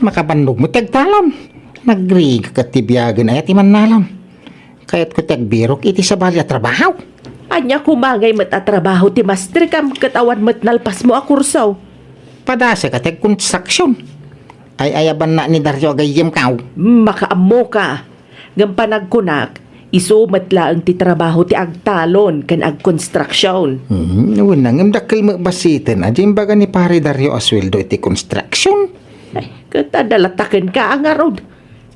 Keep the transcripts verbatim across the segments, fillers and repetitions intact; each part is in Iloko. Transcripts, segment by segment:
Makabannog met ti agtalon. Nagrigat ti biagen aya ti mannalon. Kayatko ti agbirok iti sabali a trabaho. Ania koma ngay met a trabaho ti mastrikam ket awan met nalpasmo a kurso? Padasek a ti agkonstruksion. Ay-ayabanna ni Dario a gayyemko. Makaammoka. Ngem panagkunak, isu met laeng ti trabaho ti agtalon ken agkonstruksion. Hmm, wen, ngem dakkel met bassiten a diay imbaga ni Pare Dario a sueldo iti konstruksion. Ay, ket adda la ta kenka a ngarud.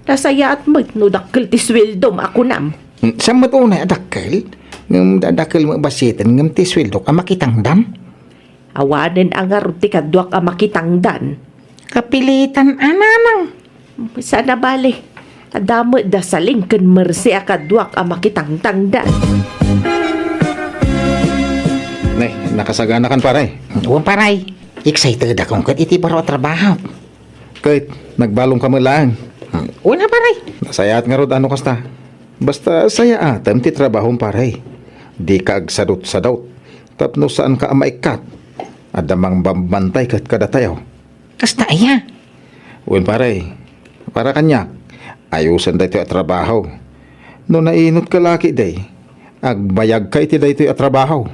Nasayaat met no dakkel ti sueldom a kunam. Hmm, saan met unay a dakkel? Ngem da-, dakkel met bassiten, ngem ti sueldok a makitangdan. Awanen a ngarud ti kaduak a makitangdan. Kapilitan a nanang. Saan a bale. Adda met da Saling ken Mercy a kaduak a makitangtangdan. Ne, nakasaganakan, pare. Wen, pare. Excited akon ket iti baro a trabaho. Ket, nagbalomka met laeng. Wen a, pare. Nasayaat ngarud a no kasta. Basta sayaatem ti trabahom, pare. Dika agsadutsadut. Tapno saanka a maikkat. Adda mangbambantay ket kadatayo. Kasta aya? Wen, pare. Para kaniak, ayosen daytoy a trabaho. No nainot ka la ketdi, agbayagka iti daytoy a trabaho.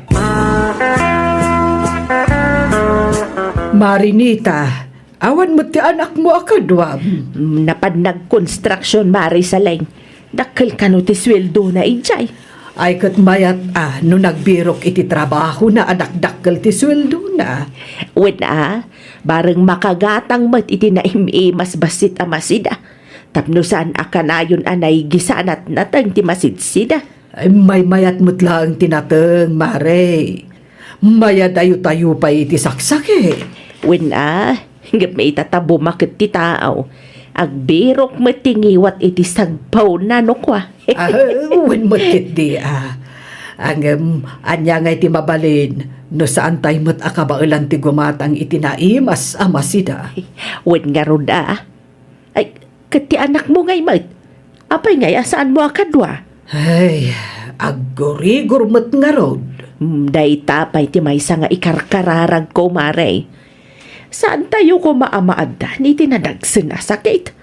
Marinita, awan met ti anakmo a kaduam? Mm, napan nagkonstruksion, Mari Saleng. Dakkel kano ti sueldona idiay? Ay, ket mayat a no nagbirok iti trabahona a dakdakkel ti sueldona. Wen a, bareng makagatang met iti naim-imas bassit a masida. Tapno saan a kanayon a naigisanat nateng ti masidsida. Ay, maymayat met laeng ti nateng, Mare. Mayadayo-tayo pay iti saksakit. Wen a, ngem ita ta bumaket ti tao. Agbirok met ti ngiwat iti sagpawna no kua. Ah, wen met ketdi, ah. Ngem, ania ngay ti mabalin no saantay met a kabaelan ti gumatang iti naimas a masida? Wen ngarud, ah. Ay, ket ti anakmo ngay met? Apay ngay a saanmo a kadua? Ay, aggurigor met ngarud. Hmm, dayta pay ti maysa nga ikarkararagko, Mare. Saantayo koma a maaddan iti nadagsen a sakit.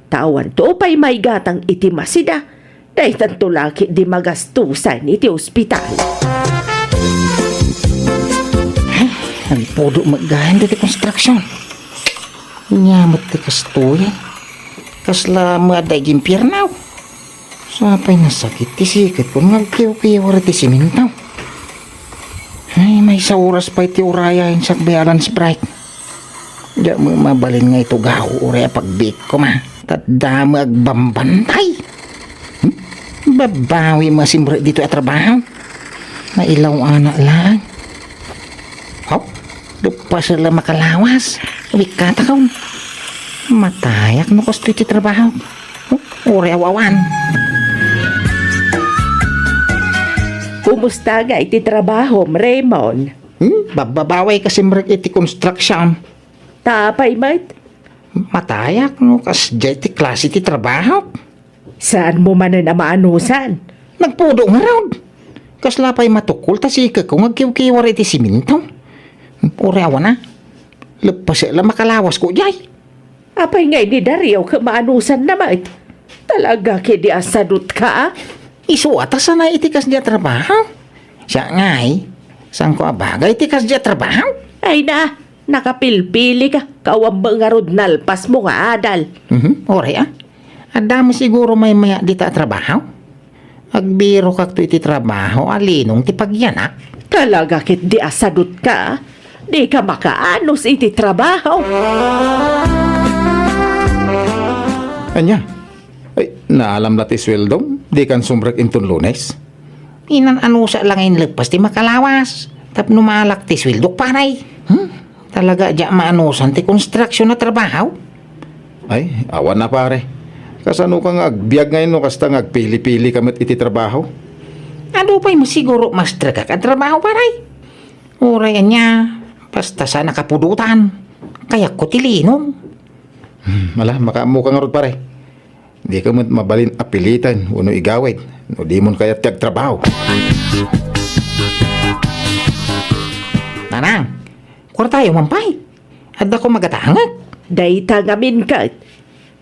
Ta awanto pay maigatang iti masida. Daytanto la ketdi magastusan iti ospital. Ay, nagpudo met gayam daytoy konstruksion. Ania met ti kastoy? Kasla maadda iti impierno? Sapay nasakit ti siketko nga agkiwkiwar iti simento. Ay, maysa oras pay ti urayen sakbay a lunch break. Diak met mabalin nga itugaw uray a pagbiitko, ma. Ta adda met agbambantay. Hmm? Babawi met a simrek ditoy a trabaho. Nailaw-anak laeng. Haw? Leppasek la makalawas. Wikkatakon. Matayak no kastoy ti trabaho. Uray aw-awan. Kumusta ngay ti trabahom, Raymond? Hmm? Bababaway ka simrek iti construction. Ta apay met? Matayak no kasdiay ti klase ti trabaho. Saanmo manen a maanusan? Nagpudo ngarud. Kasla pay matukol ta siketko nga agkiwkiwar iti simento. Uray awan a. Leppasek la makalawasko diay. Apay ngay ni Dario ket maanusanna met? Talaga ketdi a sadutka, a? Isu a ta sanay iti kasdiay a trabaho. Siak ngay, saanko a bagay iti kasdiay a trabaho? Ay na, nakapilpilika, ket awan met ngarud nalpasmo nga adal. Mhm, uray a. Adda met siguro maymayat dita a trabaho? Agbirokakto iti trabaho a linong ti pagyanak. Talaga ketdi a sadutka, a? Dika makaanus iti trabaho. Ania? Ay, naalam la ti sueldom? Dikan sumrek inton Lunes? Inan-anusak la nga inleppas ti makalawas. Tapno maalak ti sueldok, pare. Hmm? Talaga diak maanusan ti konstruksion a trabaho? Ay, awan a, pare. Kasanoka nga agbiag ngay no kasta nga agpili-pilika met iti trabaho? Adu pay met siguro mastrekak a trabaho, pare. Uray ania, basta saan a kapudotan. Kayatko ti linong. Hmm, ala, makaammoka ngarud, pare. Dika met mabalin a piliten wenno igawid no dimon kayat ti agtrabaho. Nanang, kuartayo man pay. Addakon magatangek. Dayta ngamin ket,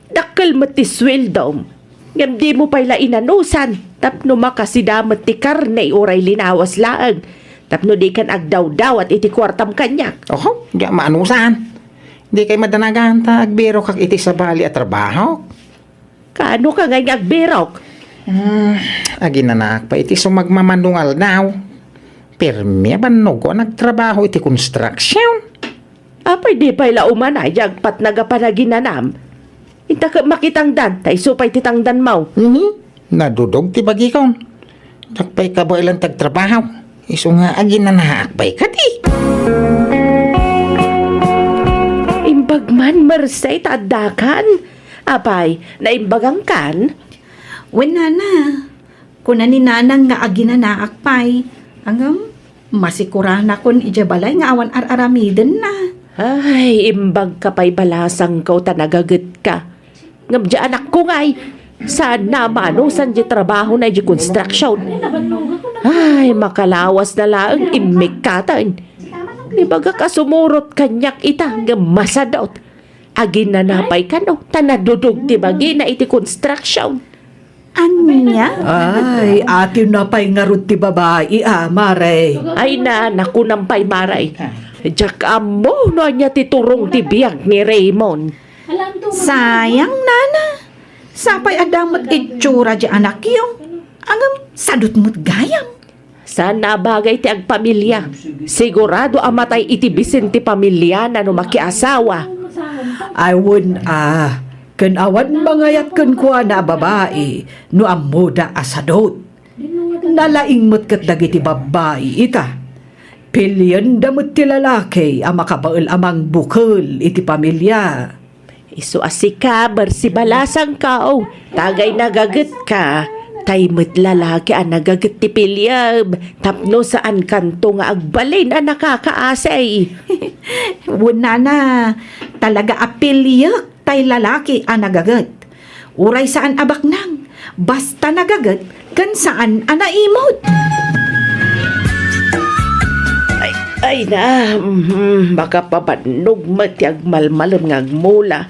dakkel met ti sueldom. Ngem dimo pay la inanusan tapno makasida met ti karne uray linawas laeng, tapno dikan agdawdawat iti kuartam kaniak. Oho, diak maanusan. Dikay madanagan ta agbirokak iti sabali a trabaho. Kaano ka ngay nga agbirok? Hmm, aginanaak pay iti sumagmamano nga aldaw. Permi a bannogko a nagtrabaho iti construction. Apay di pay la umanay ti agpatnag a panaginanam? Inta ket makitangdan, ta isu pay ti tangdanmo. Mhm. Nadudog ti bagikon. Diak pay kabaelan ti agtrabaho. Isu nga aginanaak pay kadi. Imbag man, Merced, ta addakan. Apay, naimbagangkan? Wen, nana. Kuna ni nanang nga aginanaak pay. Ngem, masikuranakon idiay balay nga awan ar-aramidenna. Ay, imbagka pay balasangko ta nagagetka. Ngem diay anakko ngay, saanna a maanusan diay trabahona idiay construction. Ay, makalawasna laeng immikkaten. Ibagak a sumurot kaniak ita, ngem masadut. Aginana pay kano, ta nadudog ti bagina iti construction. Ania? Ay, atiwna pay ngarud ti babai, a, Mare. Ay na, nakunam pay, Mare. Diak ammo no ania ti turong ti biag ni Raymond. Sayang, nana. Sapay adda met itsura diay anakyo. Ngem, sadut met gayam. Saanna a bagay ti agpamilia. Sigurado a matay iti bisin ti pamiliana no makiasawa. Ay, wen a, ken awan mangayat kenkuana a babai no ammoda a sadut. Nalaing met ket dagiti babbai ita. Pilienda met ti lalaki a makabael a mangbukel iti pamilia. Isu a sika, Merced, balasangko, tagay nagagetka, tay met lalaki a nagaget ti piliem, tapno saankanto nga agbalin a nakakaasi. Wen, nana, talaga a piliek tay lalaki a nagaget. Uray saan a baknang, basta nagaget ken saan a naimut. Ay, ay na, mhm, makapabannog met ti agmalmalem nga agmula.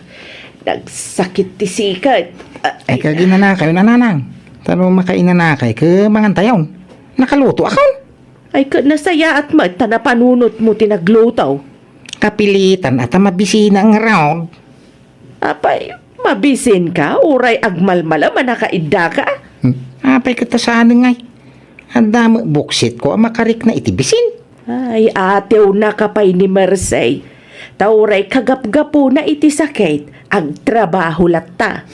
Nagsakit ti sikat. Ay, ay, kaginanakayo, nanang. Ta no makainanakay, ket mangantayon. Nakalutoakon. Ay, ket nasayaat met ta napanunotmo ti nagluto. Kapilitan a ta mabisina ngarud. Apay, mabisinka, uray agmalmalem a nakaiddaka? Hmm. Apay ket ta saan ngay? Adda met buksitko a makarikna iti bisin. Ay, atiwnaka pay ni Merced. Ta uray kagapgapuna iti sakit, agtrabaho latta.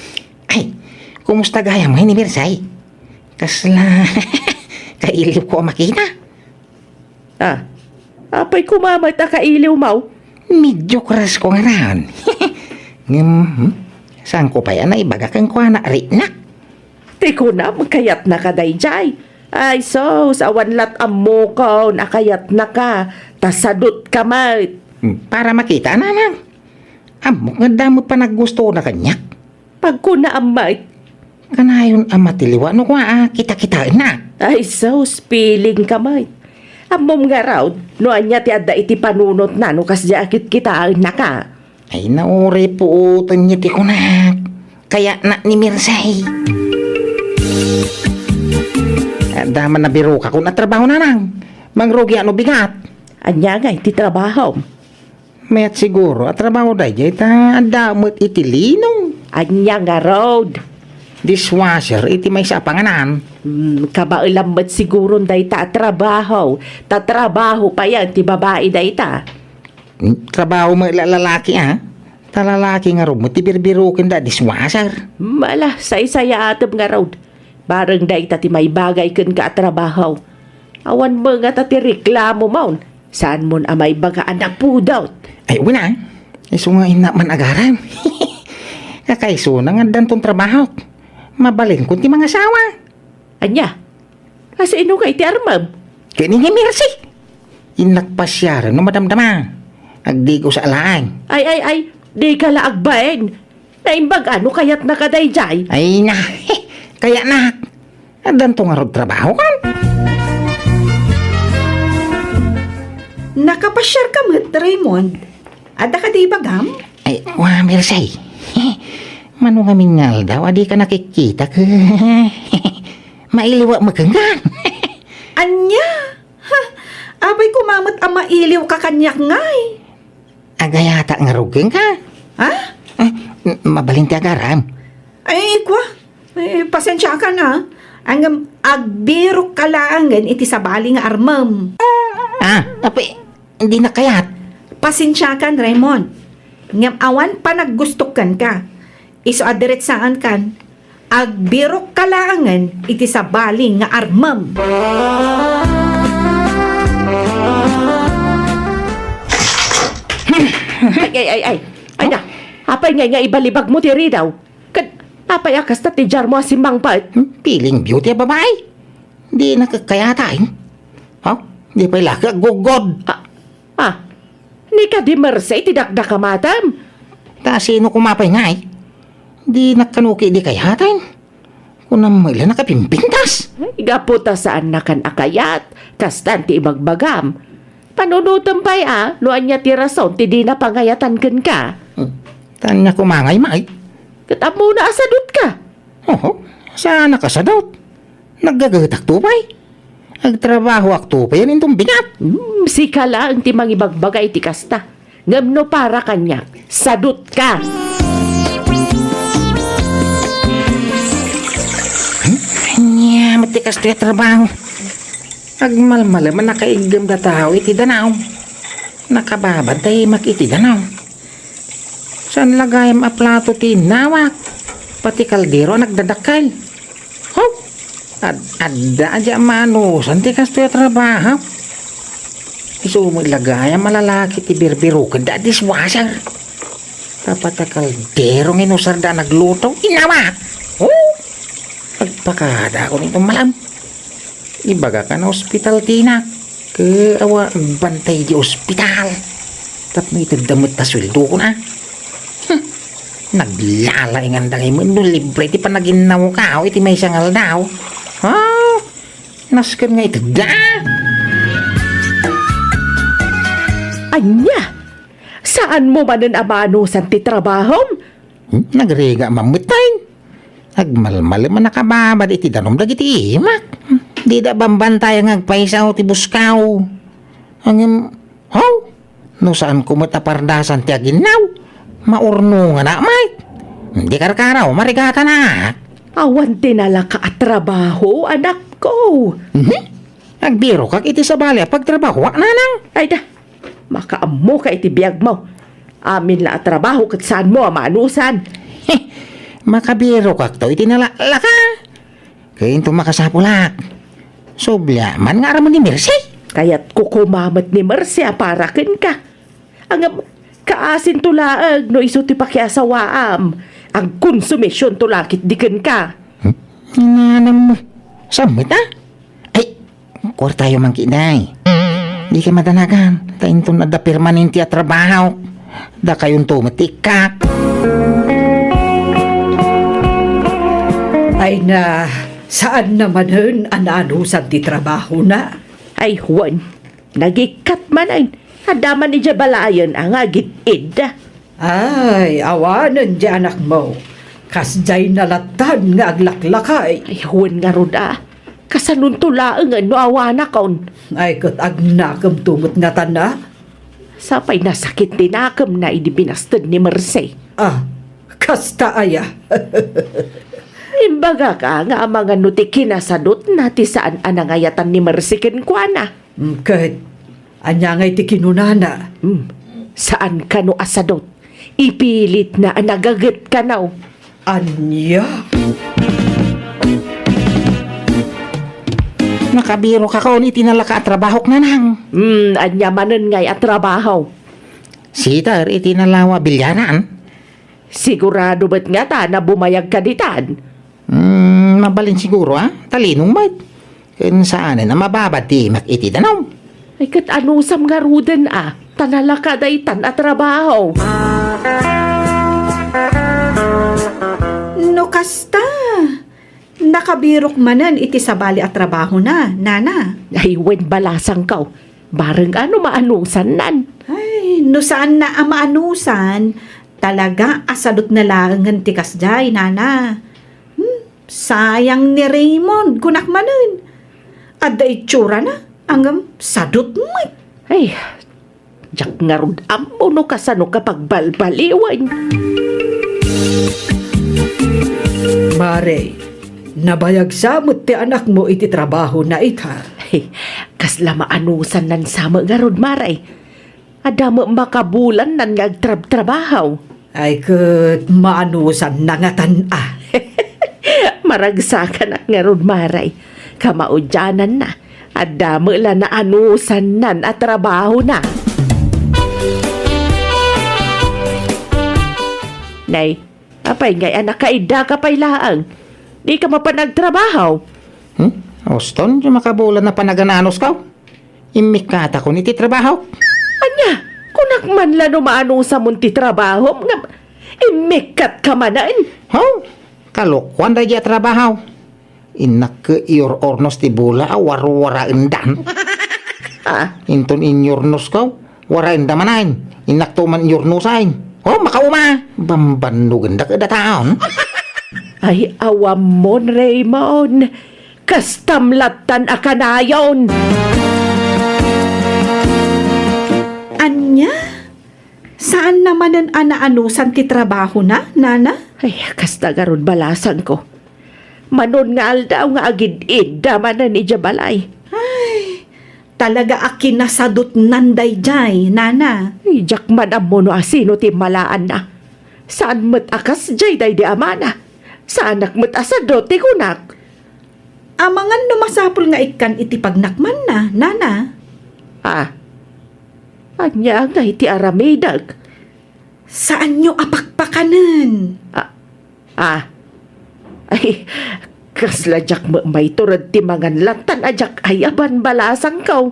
Ay, kumusta gayam ngay ni Merced? Kasla kailiwko a makita. Ah, apay koma met a kailiwmo? Medyo crush ko ngarud. Ngem, hmm, saanko pay a naibaga kenkuana, riknak. Ti kunam, kayatnaka daydiay. Ay, sus, awan lat ammokon a kayatnaka, ta sadutka met. Hmm, para makita, nanang. Ammok nga adda met panaggustona kaniak. Pagkunaam met. Kanayon a matiliwa no kua a kitakitaenna. Ay, sus, pilingka met. Ammom ngarud, no ania ti adda iti panunotna no kasdiay a kitkitaennaka. Ay, nauray puoten ti kunak. Kayatnak ni Merced. Adda man nabirokakon a trabaho, nanang. Mangrugiak no bigat. Ania ngay ti trabahom? Mayat siguro a trabaho daydiay ta adda met iti lino. Ania ngarud? Dishwasher iti maysa a panganan. Hmm, kabaelam met siguron dayta a trabaho, ta trabaho payen ti babai dayta. Hmm, trabaho met la lalaki, a? Ta lalaki ngarud met ti birbirokenda a dishwasher. Mala, saysayaatem ngarud. Bareng dayta ti maibagay kenka a trabaho. Awan met ngata ti reklamomon. Saanmon a maibaga a napudot? Ay, wen a. Isu nga innak man agaram. Kakaisuna nga addanton trabahok. Mabalinkon ti mangasawa. Ania? Kasino ngay ti armem? Ken ni Merced. Innak pasiaren no madamdama. Agdigos a laeng. Ay, ay, ay, dika la agbain. Naimbag a no kayatnaka daydiay? Ay na, kayatnak. Addanto ngarud trabahokon. Nakapasiarka met, Raymond? Adda kadi ibagam? Ay, wa, Mercy. Mano ngamin nga aldaw a dika nakikita ket mailiwak met kenka. Ania? Ha? Apay koma met a mailiwka kaniak ngay? Agayatak ngarud kenka. Ha? Eh, m-, mabalin ti agaram. Ay, kwa. Eh, pasensiakan, a. Ngem agbirokka laengen iti sabali nga armem. Ah, apay, dinak kayat. Pasensiakan, Raymond. Ngem awan panaggustok kenka. Isu a diretsaankan, agbirokka laengen iti sabali nga armem. Ay, ay, ay, ay. Ay na, apay ngay nga ibalibagmo ti ridaw? Ket apay a kasta ti diarmo a simmangpet? Hmm, feeling beauty a babai. Dinak kayat, ay. Ha? Di pay la ka aggugod. Ah, ah. Ni kadi Mercy ti dakdakamatem? Ta sino koma pay ngay? Dinak kano kadi kayat, ay. Kunam met la nakapimpintas. Ay, gapu ta saannakan a kayat, kastan ti ibagbagam. Panunotem pay a, no ania ti rason ti dina pangayatan kenka. Hmm. Ta ania koma ngay, May? Ket ammona a sadutka. Oho, saanak a sadut. Naggagahetakto pay. Agtrabahoakto pay inton bigat. Hmm, sika laeng ti mangibagbaga iti kasta. Ngem no para kaniak, sadutka. Hmm? Ania met ti kastoy a trabaho? Agmalmalem a nakaiggem da tao iti danaw. Nakababad ta imak iti danaw. Saan la gayam a plato ti innawak? Pati kaldero a nagdadakkel. Ho! Ad-, adda a diay maanusan ti kastoy a trabaho. Isu met la gayam a lalaki ti birbiroken da a dishwasher. Tapno kaldero nga inusar da a nagluto. Innawak! Ho! Agpakada ako nito malam. Ibagak a naospital ti inak. Ket awan agbantay di ospital. Tapno itedda met ta sueldokon a. Hmm. Naglalainganda ngay met no libre ti panaginnawko iti maysa nga aldaw. Ha? Nasken nga itedda. Ania? Saanmo manen a maanusan ti trabahom? Hmm? Nagrigat man met, tay. Agmalmalem a nakababad iti danum dagiti imak. Dida bambantayan nga agpayso ti buskaw. Ngem, haw, no saanko met a pardasan ti aginnaw, maurnonganak met. Di karkaraw, marigatanak. Awan ti nalaka a trabaho, anakko. Mhm. Agbirokak iti sabali a pagtrabahoak, nanang. Ay da, makaammoka iti biagmo. Amin la a trabaho ket saanmo a maanusan. Heh, makabirokakto iti nalaklaka. Ket inton makasapulak, subli man nga aramid ni Mercy. Kayatko koma met ni Mercy a para kenka. Ngem, kaasinto laeng no isu ti pakiasawaam. Agkonsumisionto la ketdi kenka. Hmm? Nanang, saan met a? Ay, kuartayo man ketdi. Dikay madanagan, ta inton adda permanente a trabaho, dakayonto met ti ikkak. Ay na, saanna manen a naanusan ti trabahona? Ay, wen, nagikkat manen. Adda man idiay balayen a nga agid-id. Ay, awanen diay anakmo. Kasdiay nalatan nga aglaklakay. Ay, wen ngarud a. Kasanonto laengen no awanakon? Ay, ket agnakemto met ngatan a. Sapay nasakit ti nakemna idi binasted ni Mercy. Ah, kasta aya. Imbagak a nga amangan no ti kinasadutna ti saan a nangayatan ni Mercy kenkuana. Mm, ket ania ngay ti kinunana? Hmm, saan kano a sadut. Ipilitna a nagaget kano. Ania? Nakabirokakon iti nalaka a trabahok, nanang. Hmm, ania manen ngay a trabaho? Sitter iti nalawa a bilyaran. Sigurado met ngata a bumayagka ditan? Hmm, mabalin siguro, a. Talinong met. Ken saanen a mababad ti imak iti danum. Ay, ket anusam ngaruden a, ta nalaka daytan a trabaho. No kasta, nakabirok manen iti sabali a trabahona, nana. Ay, wen, balasangko. Bareng a no maanusannan. Ay, no saanna a maanusan, Talaga a sadutna laengen ti kasdiay, nana. Hmm, sayang ni Raymond, kunak manen. Adda itsurana, ngem sadut met. Ay, diak ngarud ammo no kasano ka pagbalbaliwen. Mare, nabayag sa met ti anakmo iti trabahona ita. Ay, kasla maanusannan sa met ngarud, mare. Adda met makabulannan nga agtrabtrabaho. Ay, ket maanusanna ngatan a. Maragsakanak ngarud, mare. Kamaudiananna, adda met la naanusannan a trabahona. Nay, apay ngay a nakaidda ka pay laeng? Di ka mapan agtrabaho? Hmm? Uston, di makabulan a panagananus ka? Immikkatakon iti trabahok. Ania, kunak man la no maanusamon ti trabahom, ngem immikkat ka manen? Haw, kalokuan daydi a trabaho. Innak ket iyor-ornos ti bola a warwaraendan. Ah? Inton inyornos ko, waraenda manen. Innakto man iyornosen. Oh, makauma! Bambannogenda ket dataon. Ay, awammon, Raymond. Kastam lattan a kanayon. Ania? Saanna manen a naanusan ti trabahona, nana? Ay, kasta garud balasangko. Manon nga aldaw nga agid-idda manen idiay balay. Ay, talaga a kinasadutnan daydiay, nana. Ay, diak man ammo no asino ti malaanna. Saan met a kasdiay daydi amana. Saanak met a sadut ti kunak. Amangan no masapul nga ikkan iti pagnakmanna, nana. Ah, ania ngay ti aramidek? Saanyo a pakpakanen. Ah, ah. Ay, kasla diak met maitured ti mangan lattan a diak ayaban balasangko.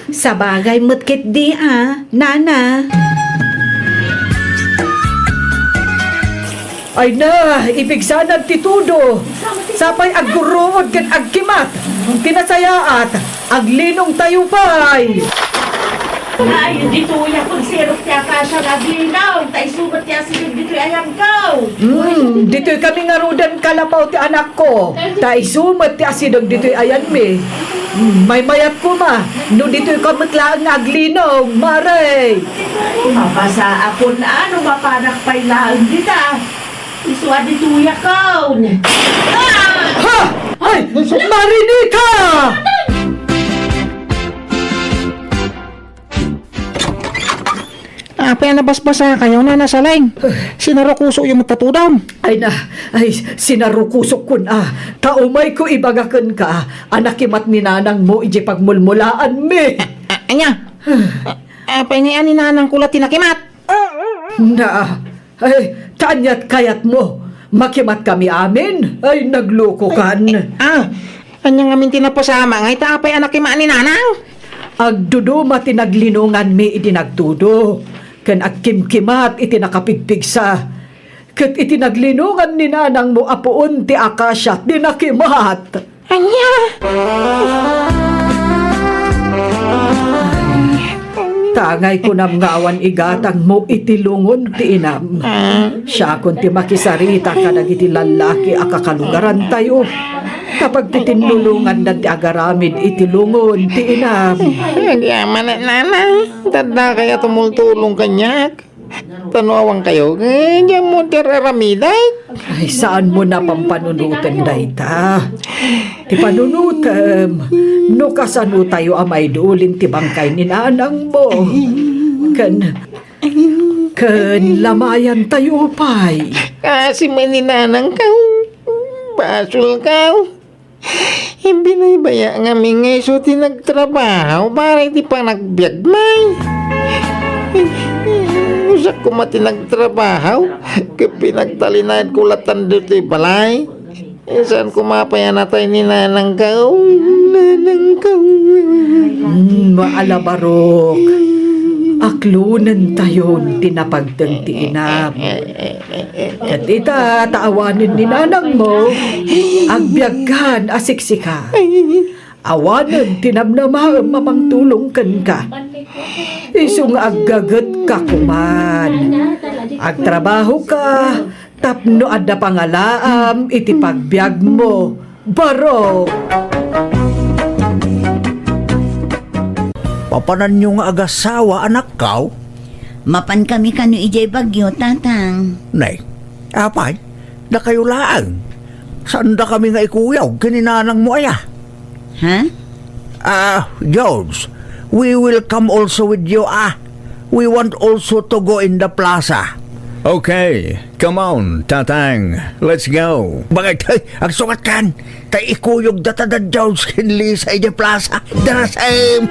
Sabagay met ketdi a, nana. Ay na, ipigsanan ti tudo. Sapay aggurruod ken agkimat. Ti nasayaat, aglinong tayo pay. Ay, ditoy a konsero ti akasia nga aglinong. Ta isu met ti asideg ditoy ayanko. Hmm, ditoy kami ngaruden kalapaw ti anakko. Ta isu met ti asideg ditoy ayanmi. Hmm, maymayat koma, no ditoy ka met laeng nga aglinong, mare. Mapasaakon a no mapanak pay laeng dita. Isu a ditoy akon. Ah! Ha! Ay, Marinita! Apay a nabasbasakayo, Nana Saleng? Sinarukusokyo met ta tudom. Ay na, ay, sinarukusokkon a. Ta umayko ibaga kenka a nakimat ni nanangmo idiay pagmulmulaanmi. A-, a-, ania? A-, apay ngay a ni nanangko la ti nakimat? Na, ay, ta aniat kayatmo? Makimat kami amin? Ay, naglokokan. Ah, ania ngamin ti napasamak ngay ta apay a nakimat ni nanang? Agduduma ti naglinonganmi idi nagtudo, ken agkimkimat iti nakapigpigsa. Ket iti naglinongan ni nanangmo a puon ti akasia ti nakimat. Ania? Tangay kunam nga awan igatangmo iti lungon ti inam. Siakon ti makisarita kadagiti lallaki a kakalugarantayo. Kapag ti tinnulongandan ti agaramid iti lungon ti inam. Agyaman, nanang, tadda kaya tumultulong kaniak. Ta no awan kayo, eh, diak ammo ti ar-aramidek. Ay, saanmo a pampanunoten dayta. Ti panunotem, no kasano tayo a maidulin ti bangkay ni nanangmo. Ken, ken lamayan tayo pay. Kasi man ni nanangko, basolko. Imbinaybaya ngamin nga isu ti nagtrabaho para iti panagbiag, may. Usak koma ti nagtrabaho, ket pinagtalinaedko lattan ditoy balay. Saan koma pay a natay ni nanangko, nanangko. Hmm, maalabarok. Aklonentayon ti napagteng ti inam. Ket ita, ta awanen ni nanangmo, agbiagkan a siksika. Awanen ti namnamaem a mangtulong kenka. Isu nga aggaget Kakuman, agtrabaho ka tapno adda pangalaam iti pagbiagmo. Baro! Papananyo nga agasawa, anakkaw? Mapan kami kano idiay bagyo, Tatang. Nay, apay, dakayo laeng. Saanda kami nga ikuyog ken ni nanangmo aya? Ha? Ah, George, we will come also with you, ah. We want also to go in the plaza. Okay, come on, Tatang. Let's go. Bakit? Hey, agsukat kan. Tay ikuyog data da George ken Lisa idiay plaza. The same.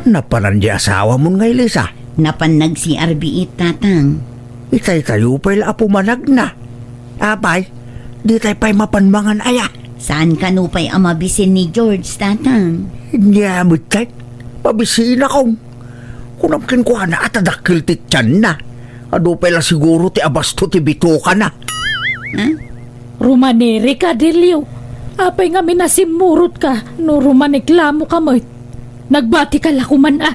Napanan di asawamon nga Lisa? Napan nag-C R B it, Tatang. Itay tayo pay la a pumanagna. Apay, di tay pay mapan mangan aya? Saan kano pay a mabisin ni George, Tatang? Nia met tay, mabisinakon. Kunam kenkuana a ta dakkel ti tianna. Adu pay la siguro ti abasto ti bitokana. Ha? Rumanirika, Delio. Apay ngamin a simmurotka no rumaniklamoka met? Nagbatika la koman a.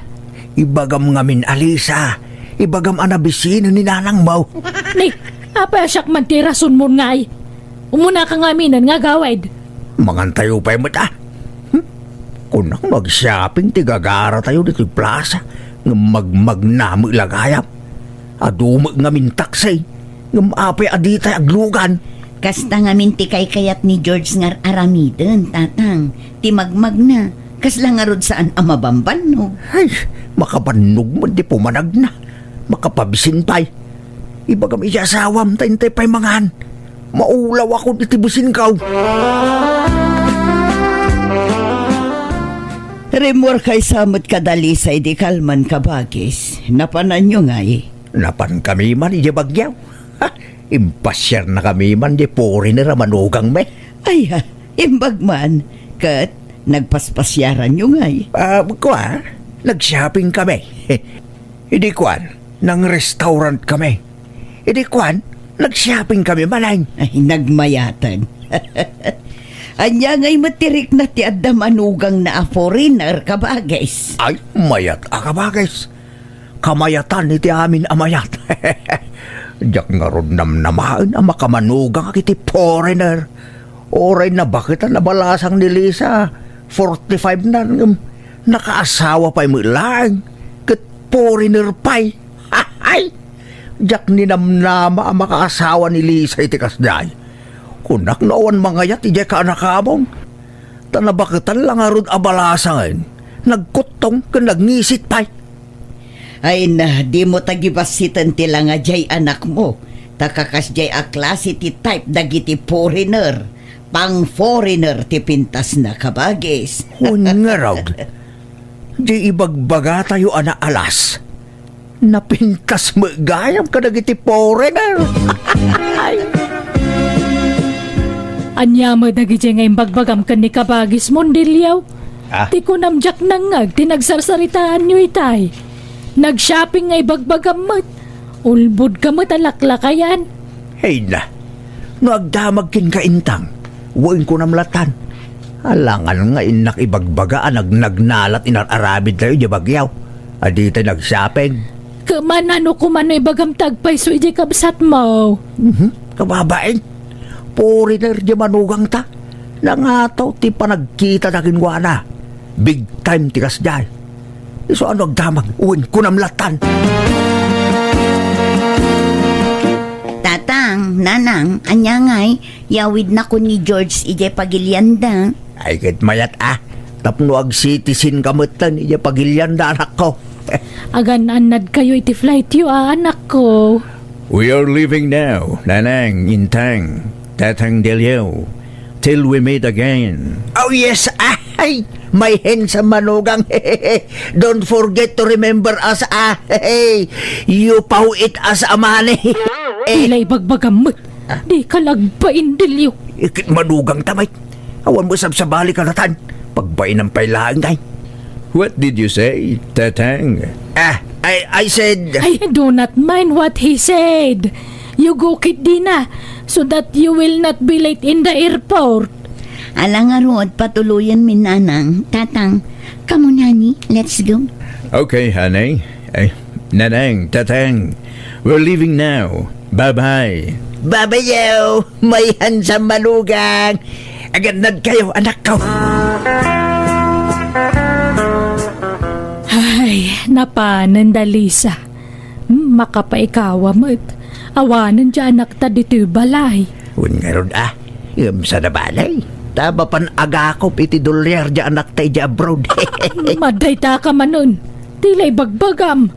Ibagam ngamin a Lisa, ibagam a nabisinen ni nanangmo. Ni, apay a siak man ti rasonmon ngay? Umunaka ngaminen nga agawid. Mangantayo pay met a. Hmm? Kunak no ag-shopping ti gagaratayo ditoy plaza, ngem magmagna met la gayam. Adu met ngamin taksi, ngem apay a ditay aglugan? Kasta ngamin ti kaykayat ni George nga aramiden, Tatang. Ti magmagna, kasla ngarud saan a mabambannog. Ay, makabannog met ti pumanagna. Makapabisin pay. Ibagam iti asawam ta intay pay mangan. Maulawakon iti bisinko. Rimmuarkay sa met kada Lisa idi kalman, kabagis. Napananyo ngay? Napankami man idiay bagyo. Ha, impasiarnakami man di foreigner a manugangmi. Ay, ha, imbag man. Ket nagpaspasiaranyo ngay? Ah, kua, nag-shopping kami. Idi kuan, nang-restaurant kami. Idi kuan, nag-shopping kami manen. Ay, nagmayaten. Ania ngay met ti rikna ti adda manugangna a foreigner, kabagis? Ay, mayat a kabagis. Kamayatan iti amin a mayat. Diak ngarud namnamaen a makamanugangak iti foreigner. Uray nabaketan a balasang ni Lisa, forty-five na, ngem nakaasawa pay met laeng, ket foreigner pay. Ay! Diak ninamnama a makaasawa ni Lisa iti kasdiay. Kunak no awan mangayat idiay kaanakamon. Ta nabaketan la ngarud a balasangen, nagkuttong ken nagngisit pay. Ay na, dimo tagibassiten ti langadiay anakmo, ta kakasdiay a klase ti type dagiti foreigner. Pang-foreigner ti pintasna, kabagis. Wen ngarud, di ibagbagatayo a naalas. Napintas met gayam kadagiti foreigner. Ania met dagidiay nga imbagbagam ken ni kabagis, Mondilio? Ah? Ti kunam diak nangngeg ti nagsarsaritaanyo itay. Nag-shopping nga ibagbagam met. Ulbodka met a laklakayan. Hayna, no agdamag kenka intang, wen kunam latan. Alangan nga innak ibagbaga a nagnagnalat inar-aramidtayo idiay bagyo. A ditay nag-shopping. Kaman ano kumano ibagam ti agpayso idiay kabsatmo? Mhm. Kababain, foreigner di manugangta. Nangataw ti panagkitana kenkuana. Big time ti kasdiay. Isu ano agdamag, wen kunam latan. Tatang, Nanang, ania ngay, yawidnakon ni George idiay pagilianda. Ay, ket mayat a. Tapno ag-citizen ka metten idiay pagilianda, anakko. Agan-annadkayo iti flightyo a, anakko. We are leaving now, Nanang, Intang, Tatang Delio, till we meet again. Oh yes, ay, my handsome manugang. Don't forget to remember us, ah. You paw it as a money. Tila ibagbagam met. Di ka lagpain, Delio. Ikit manugang ta met. Awan mo sabsabali kadatan. Pagbainam pay laeng, ay. What did you say, Tatang? Ah, I, I said I do not mind what he said. You go ketdina, so that you will not be late in the airport. Ala ngarud, patuloyen mi, Nanang. Tatang, Come on, honey. Let's go. Okay, honey. Ay, Nanang, Tatang, we're leaving now. Bye-bye. Babayaw, mayhan sa malugang. Agannad kayo, anak ko. Ay, napanen da Lisa. Hmm, makapaikawa met. Awanen ti anakta ditoy balay. Wen ngarud a, ngem sa nabalay. Ta mapan agakop iti dolyar ti anakta iti abroad. Madayta ka manen. Ti la ibagbagam.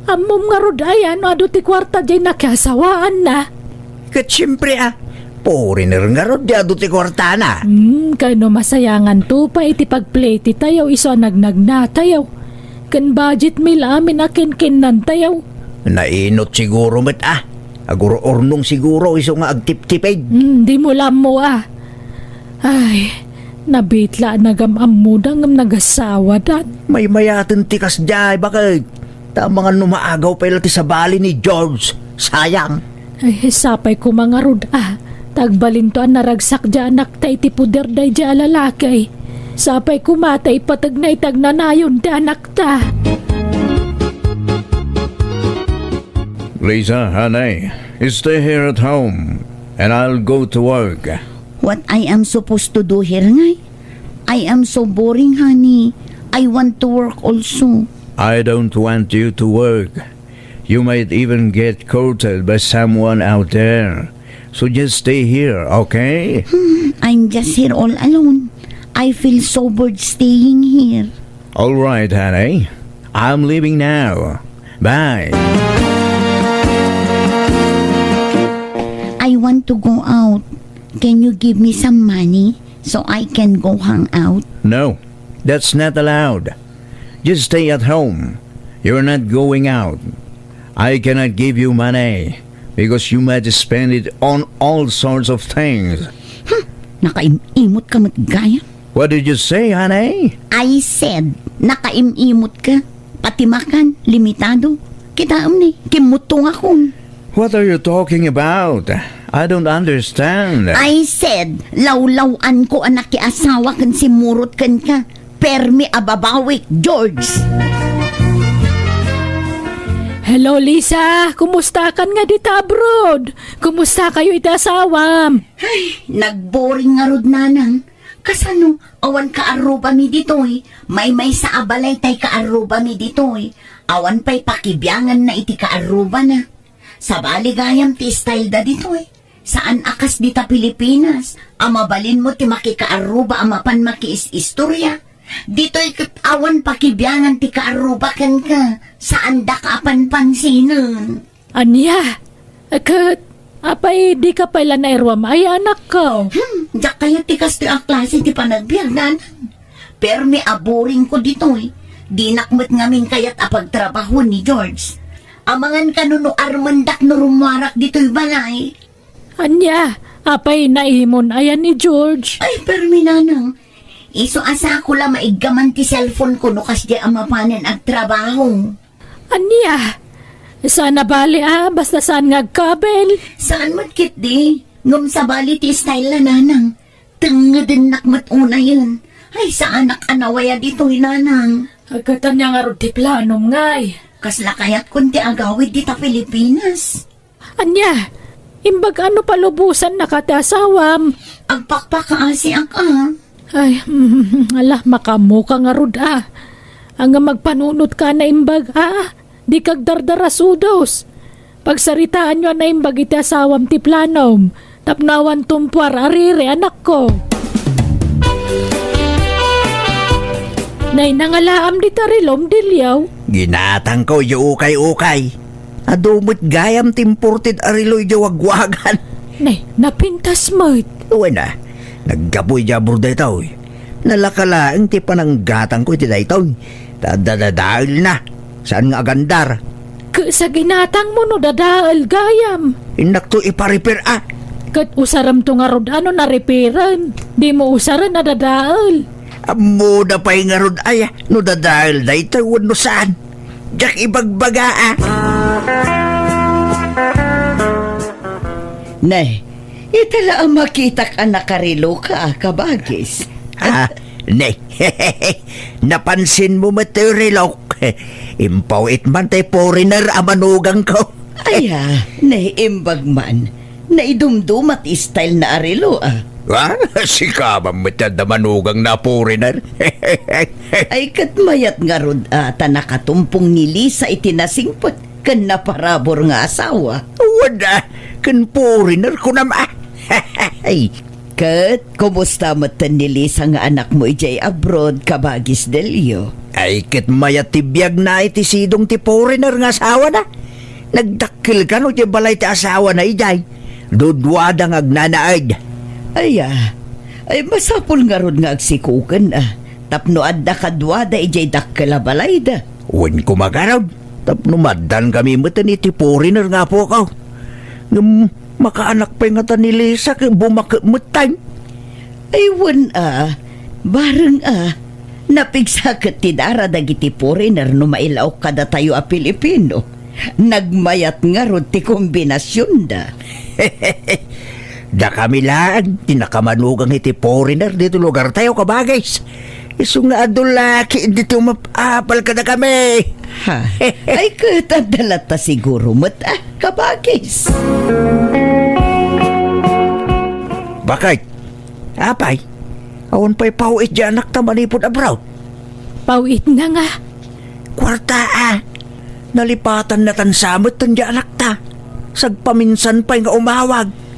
Ammom ngarud aya no adu ti kuarta diay nakiasawaanna. Ket siempre a, foreigner ngarud ti adu ti kuartana. Hmm, kano masayanganto pay iti pagplete tayo isu a nagnagna tayo. Ken budget mi la amin a kinkinnantayo. Nainot siguro met a. Agur-urnong siguro isu nga agtiptipid. Hmm, dimo la ammo a. Ay, nabitla a nagam-ammoda ngem nagasawadan. Maymayaten ti kasdiay, baket. Ta amangan no maagaw pay la ti sabali ni George. Sayang. Ay, sapay koma ngarud a. Ta agbalinto a naragsak diay anakta iti poder daydiay a lalaki. Sapay koma ta ipategna iti agnanayon ti anakta. Lisa, honey, stay here at home, and I'll go to work. What I am supposed to do here, ngay? I am so boring, honey. I want to work also. I don't want you to work. You might even get courted by someone out there. So just stay here, okay? Hmm, I'm just here all alone. I feel so bored staying here. All right, honey. I'm leaving now. Bye. I want to go out. Can you give me some money so I can go hang out? No, that's not allowed. Just stay at home. You're not going out. I cannot give you money because you might spend it on all sorts of things. Hmm, nakaim-imot ka met gayam. What did you say, honey? I said, nakaim-imot ka. Pati makan, limitado. Kitaem ni, kimmutto nga kun. What are you talking about? I don't understand. I said, lawlaw-anko a nakiasawa ken simmurot kenka. Permi a babawik, George. Hello, Lisa. Kumusta kan nga dita abroad? Kumusta kayo iti asawam? Ay, nagboring ngarud, nanang. Kasano, awan kaarrubami ditoy? Maymaysa a balay tay kaarrubami ditoy. Awan pay pakibianganna iti kaarrubana. Sabali gayam ti style da ditoy. Saan a kas dita Pilipinas, a mabalinmo ti makikaarruba a mapan makiis-istorya. Ditoy ket awan pakibiangan ti kaarruba kenka, saan daka a panpansinen. Ania? Ket, apay, dika pay la nairuam aya, anakko? Hmm, diak kayat ti kastoy a klase ti panagbiag, nanang. Permi a boring ko ditoy. Dinak met ngamin kayat a pagtrabahoen ni George. Amangan kano no armendak no rummuarak ditoy balay. Ania, apay naimon aya ni George? Ay, permi, nanang. Isu a sako la maiggaman ti cellphone ko no kasdiay a mapanen agtrabaho. Ania? Saan a bali a, basta saan nga agkabel? Saan met ketdi? Ngem sabali ti style la, nanang. Tengngedennak met unayen. Ay, saanak a nawaya ditoy, nanang. Agkatan niya ngarud ti planom, ngay. Kasla kayatkon ti agawid dita Pilipinas. Ania, imbag a no palubosannaka ti asawam? Agpakpakaasiak a. Ay, ala, makaammoka ngarud a. Ania, agpanunotka a naimbag a. Dika agdardarasudos. Pagsaritaanyo a naimbag iti asawam ti planom. Tapno awan tumpuar a riri, anakko. Nay, nangalaam dita rilom, Dilyaw. Ginatangko, ukay-ukay. Adu met gayam ti imported a relo idiay wagwagan. Nay, napintas met. Wen a, naggapu idiay abroad daytoy. Nalaka laeng ti pananggatangko iti daytoy. Ta dadadaelna. Saan nga agandar? Ket sa ginatangmo no dadael gayam. Innakto ipa-repair a. Ket usaremto ngarud a no narepairen. Dimo usaren a dadael. Ammona pay ngarud aya no dadael daytoy wenno saan. Diak ibagbaga a. Ne, ita la a makitak a nakareloka a kabagis. Ah, Ne, napansinmo met ti rilok? Impaw-it man ti foreigner a manugangko. Aya, naimbag man. Naidumduma ti style na a relo, ah. Ah, sika man met ti adda manugangna a foreigner. Ay, ket mayat ngarud, ah, ta nakatumpong ni Lisa iti nasingpet ken naparabur nga asawa. Wen, ah, ken foreigner kunam, ah. Ay. Ket kumusta metten ni Lisa nga anakmo idiay abroad, Kabagis Delio? Ay, ket mayat ti biagna iti sidong ti foreigner nga asawana. Nagdakkel kano idiay balay ti asawana idiay. Duduada nga agnanaed. Aya, ay masapul ngarud nga agsikoken, ah, tapno adda kaduada idiay dakkel a balayda. Wen koma garud, tapno maaddaan kami metten iti foreigner nga apuko. Ngem makaanak pay ngata ni Lisa ket bumakek metten. Ay, wen a, bareng a, napigsa ket ti dara dagiti foreigner no mailaok kadatayo a Pilipino. Nagmayat ngarud ti kombinasionda. Dakami laeng ti nakamanugang iti foreigner ditoy lugartayo, Kabagis. Isu nga adu la ketdi ti umap-apal kadakami. Ha? Ay, ket adda latta siguro met, ah, Kabagis. Bakit? Apay, awan pay paw-it ti anakta manipud abroad? Paw-itna nga. Kuarta, ah. Nalipatannatan sa metten ti anakta. Sagpaminsan pay nga umawag.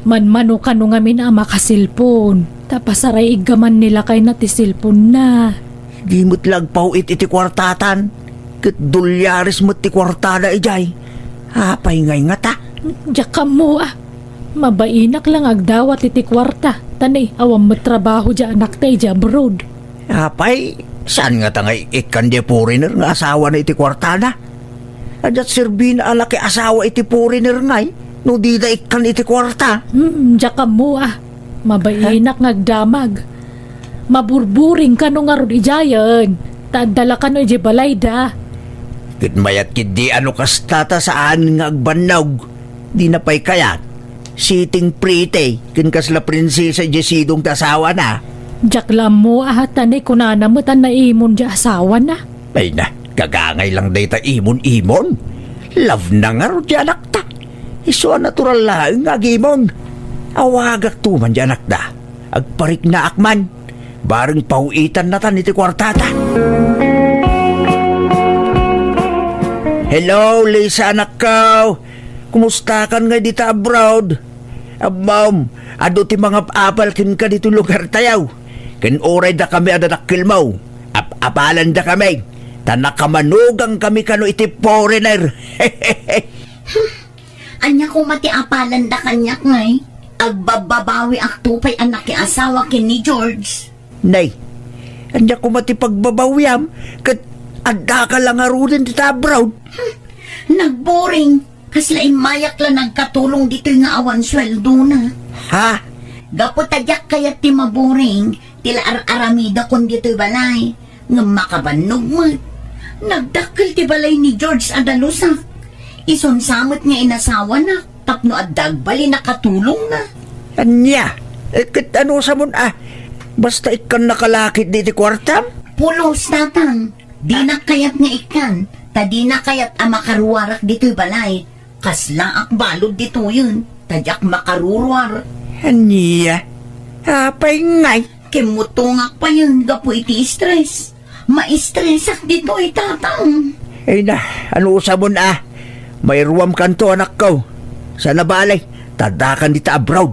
Manmano kano ngamin a makaselpon, ta pasaraigga man ni lakayna ti selponna. Di met la agpaw-it iti kuartatan, ket dolyares met ti kuartada idiay. Apay ngay ngata? Diak ammo, ah. Mabainak la nga agdawat iti kuarta, ta ni awan met trabaho ti anakta idiay abroad. Apay, saan ngata nga ikkan ti foreigner nga asawana iti kuartada? Adda serbina a nakiasawa iti foreigner ngay, no dida ikkan iti kuarta? Hmm, diak ammo, ah. Mabainak nga agdamag. Maburburing kano ngarud idiayen, ta adda la kano idiay balayda. Ket mayat ketdi a no kasta ta saan nga agbannog. Dina pay kayat. Sitting pretty, ken kasla prinsesa idiay sidong ti asawana. Diak la ammo, ah, ta ni kunana met a naimon ti asawana. Ay na, gagangay lang dayta imon-imon. Love na ngarud ti anakta. Isu a natural laeng nga agimon. Awagakto man ti anakda. Agpariknaak man. Bareng paw-itannatan iti kuartada. Hello, Lisa, anakko. Kumustakan ngay dita abroad? Ammom, adu ti mangap-apal kenka ditoy lugartayo. Ken uray dakami a dadakkelmo, ap-apalanda kami, ta nakamanugang kami kano iti foreigner. Ania koma ti apalanda kaniak ngay? Agbabbabawiakto pay a nakiasawa ken ni George. Nay, ania koma ti pagbabawiam ket addaka la ngaruden dita abroad? Hmm, nagboring. Kasla immayak la nagkatulong ditoy nga awan sueldona. Ha? Gapu ta diak kayat ti maboring, ti la ar-aramidakon ditoy balay. Ngem makabannog met. Nagdakkel ti balay ni George a dalusak. Isun sa met nga inasawanak tapno adda agbalin a katulongna. Ania? Eh, ket anusamon a basta ikkannaka la ketdi iti kuartam? Pulos, Tatang. Dinak kayat nga ikkan, ta dina kayat a makaruarak ditoy balay. Kaslaak balud ditoyen, ta diak makaruruar. Ania? Apay ngay? Kimmutongak payen gapu iti stress. Maistresak ditoy, Tatang. Ay na, anusamon a? Mairuamkanto, anakko. Saan a bale, ta addakan dita abroad.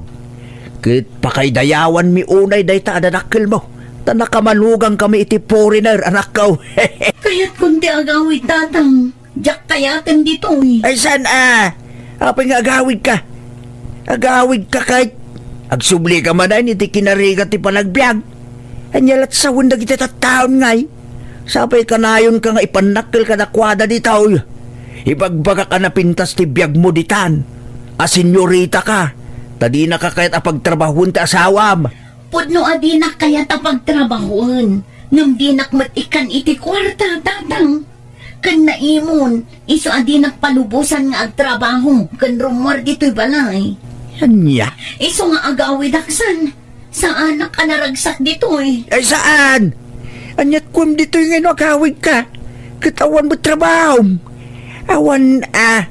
Ket pakaidayawanmi unay dayta a dadakkelmo, ta nakamanugangkami iti foreigner, anakko. Kayatkon ti agawid, Tatang. Diak kayaten ditoy. Ay, saan a? Apay nga agawidka? Agawidka ket agsublika manen iti kinarigat ti panagbiag. Ania lat sawen dagiti tattaon ngay? Sapay kanayonka nga ipannakkel kadakuada ditoy. Ibagbagak a napintas ti biagmo ditan, a senyoritaka, ta dinaka kayat a pagtrabahoen ti asawam. Pudno a dinak kayat a pagtrabahoen, ngem dinak met ikkan iti kuarta, Tatang. Ken naimon, isu a dinak palubosan nga agtrabaho ken rummuar ditoy balay. Ania? Isu nga agawidak san. Saanak a naragsak ditoy. Ay, saan? Ania't kunem ditoy nga no agawidka? Ket awan met trabahom. Awan a.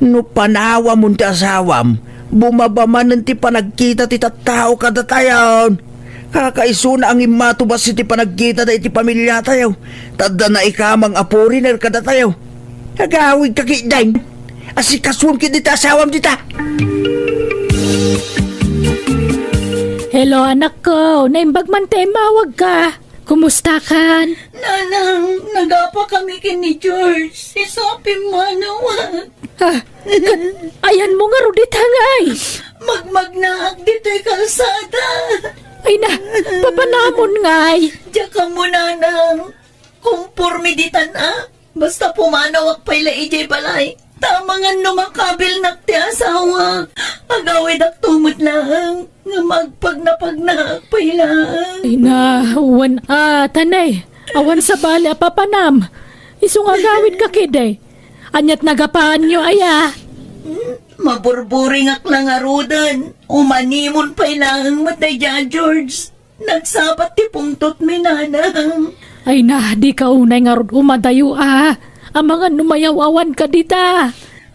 No panawamon ti asawam, bumaba manen ti panagkita ti tattao kadatayon. Kakaisuna a ngimmatubas iti panagkitada iti pamiliatayo. Ta adda naikamang a foreigner kadatayo. Agawidka ketdin. Asikasuem ketdi ti asawam dita. Hello, anakko. Naimbag man ti immawagka. Kumustakan? Nanang, nagapa kami ken ni George. Isu a pimmanawak. Ah, ket ayanmo ngarud ita ngay? Magmagnaak ditoy kalsada. Ay na, papanamon ngay? Diak ammo, nanang. Komporme ditan a. Basta pumanawak pay la idiay balay. Ta amangan no makabilnak ti asawak, agawidak to met laeng nga agpagnapagnaak pay laeng. Ay na, wen a, tanay. Awan sabali a papanam. Isu nga agawidka ketdi. Ania't nagapaanyo aya? Hmm, maburburingak la ngaruden. Umanimon pay laeng met daydiay a George. Nagsabat ti pungtotmi, nanang. Ay na, dika unay ngarud umadayo a. Amangan no mayaw-awanka dita.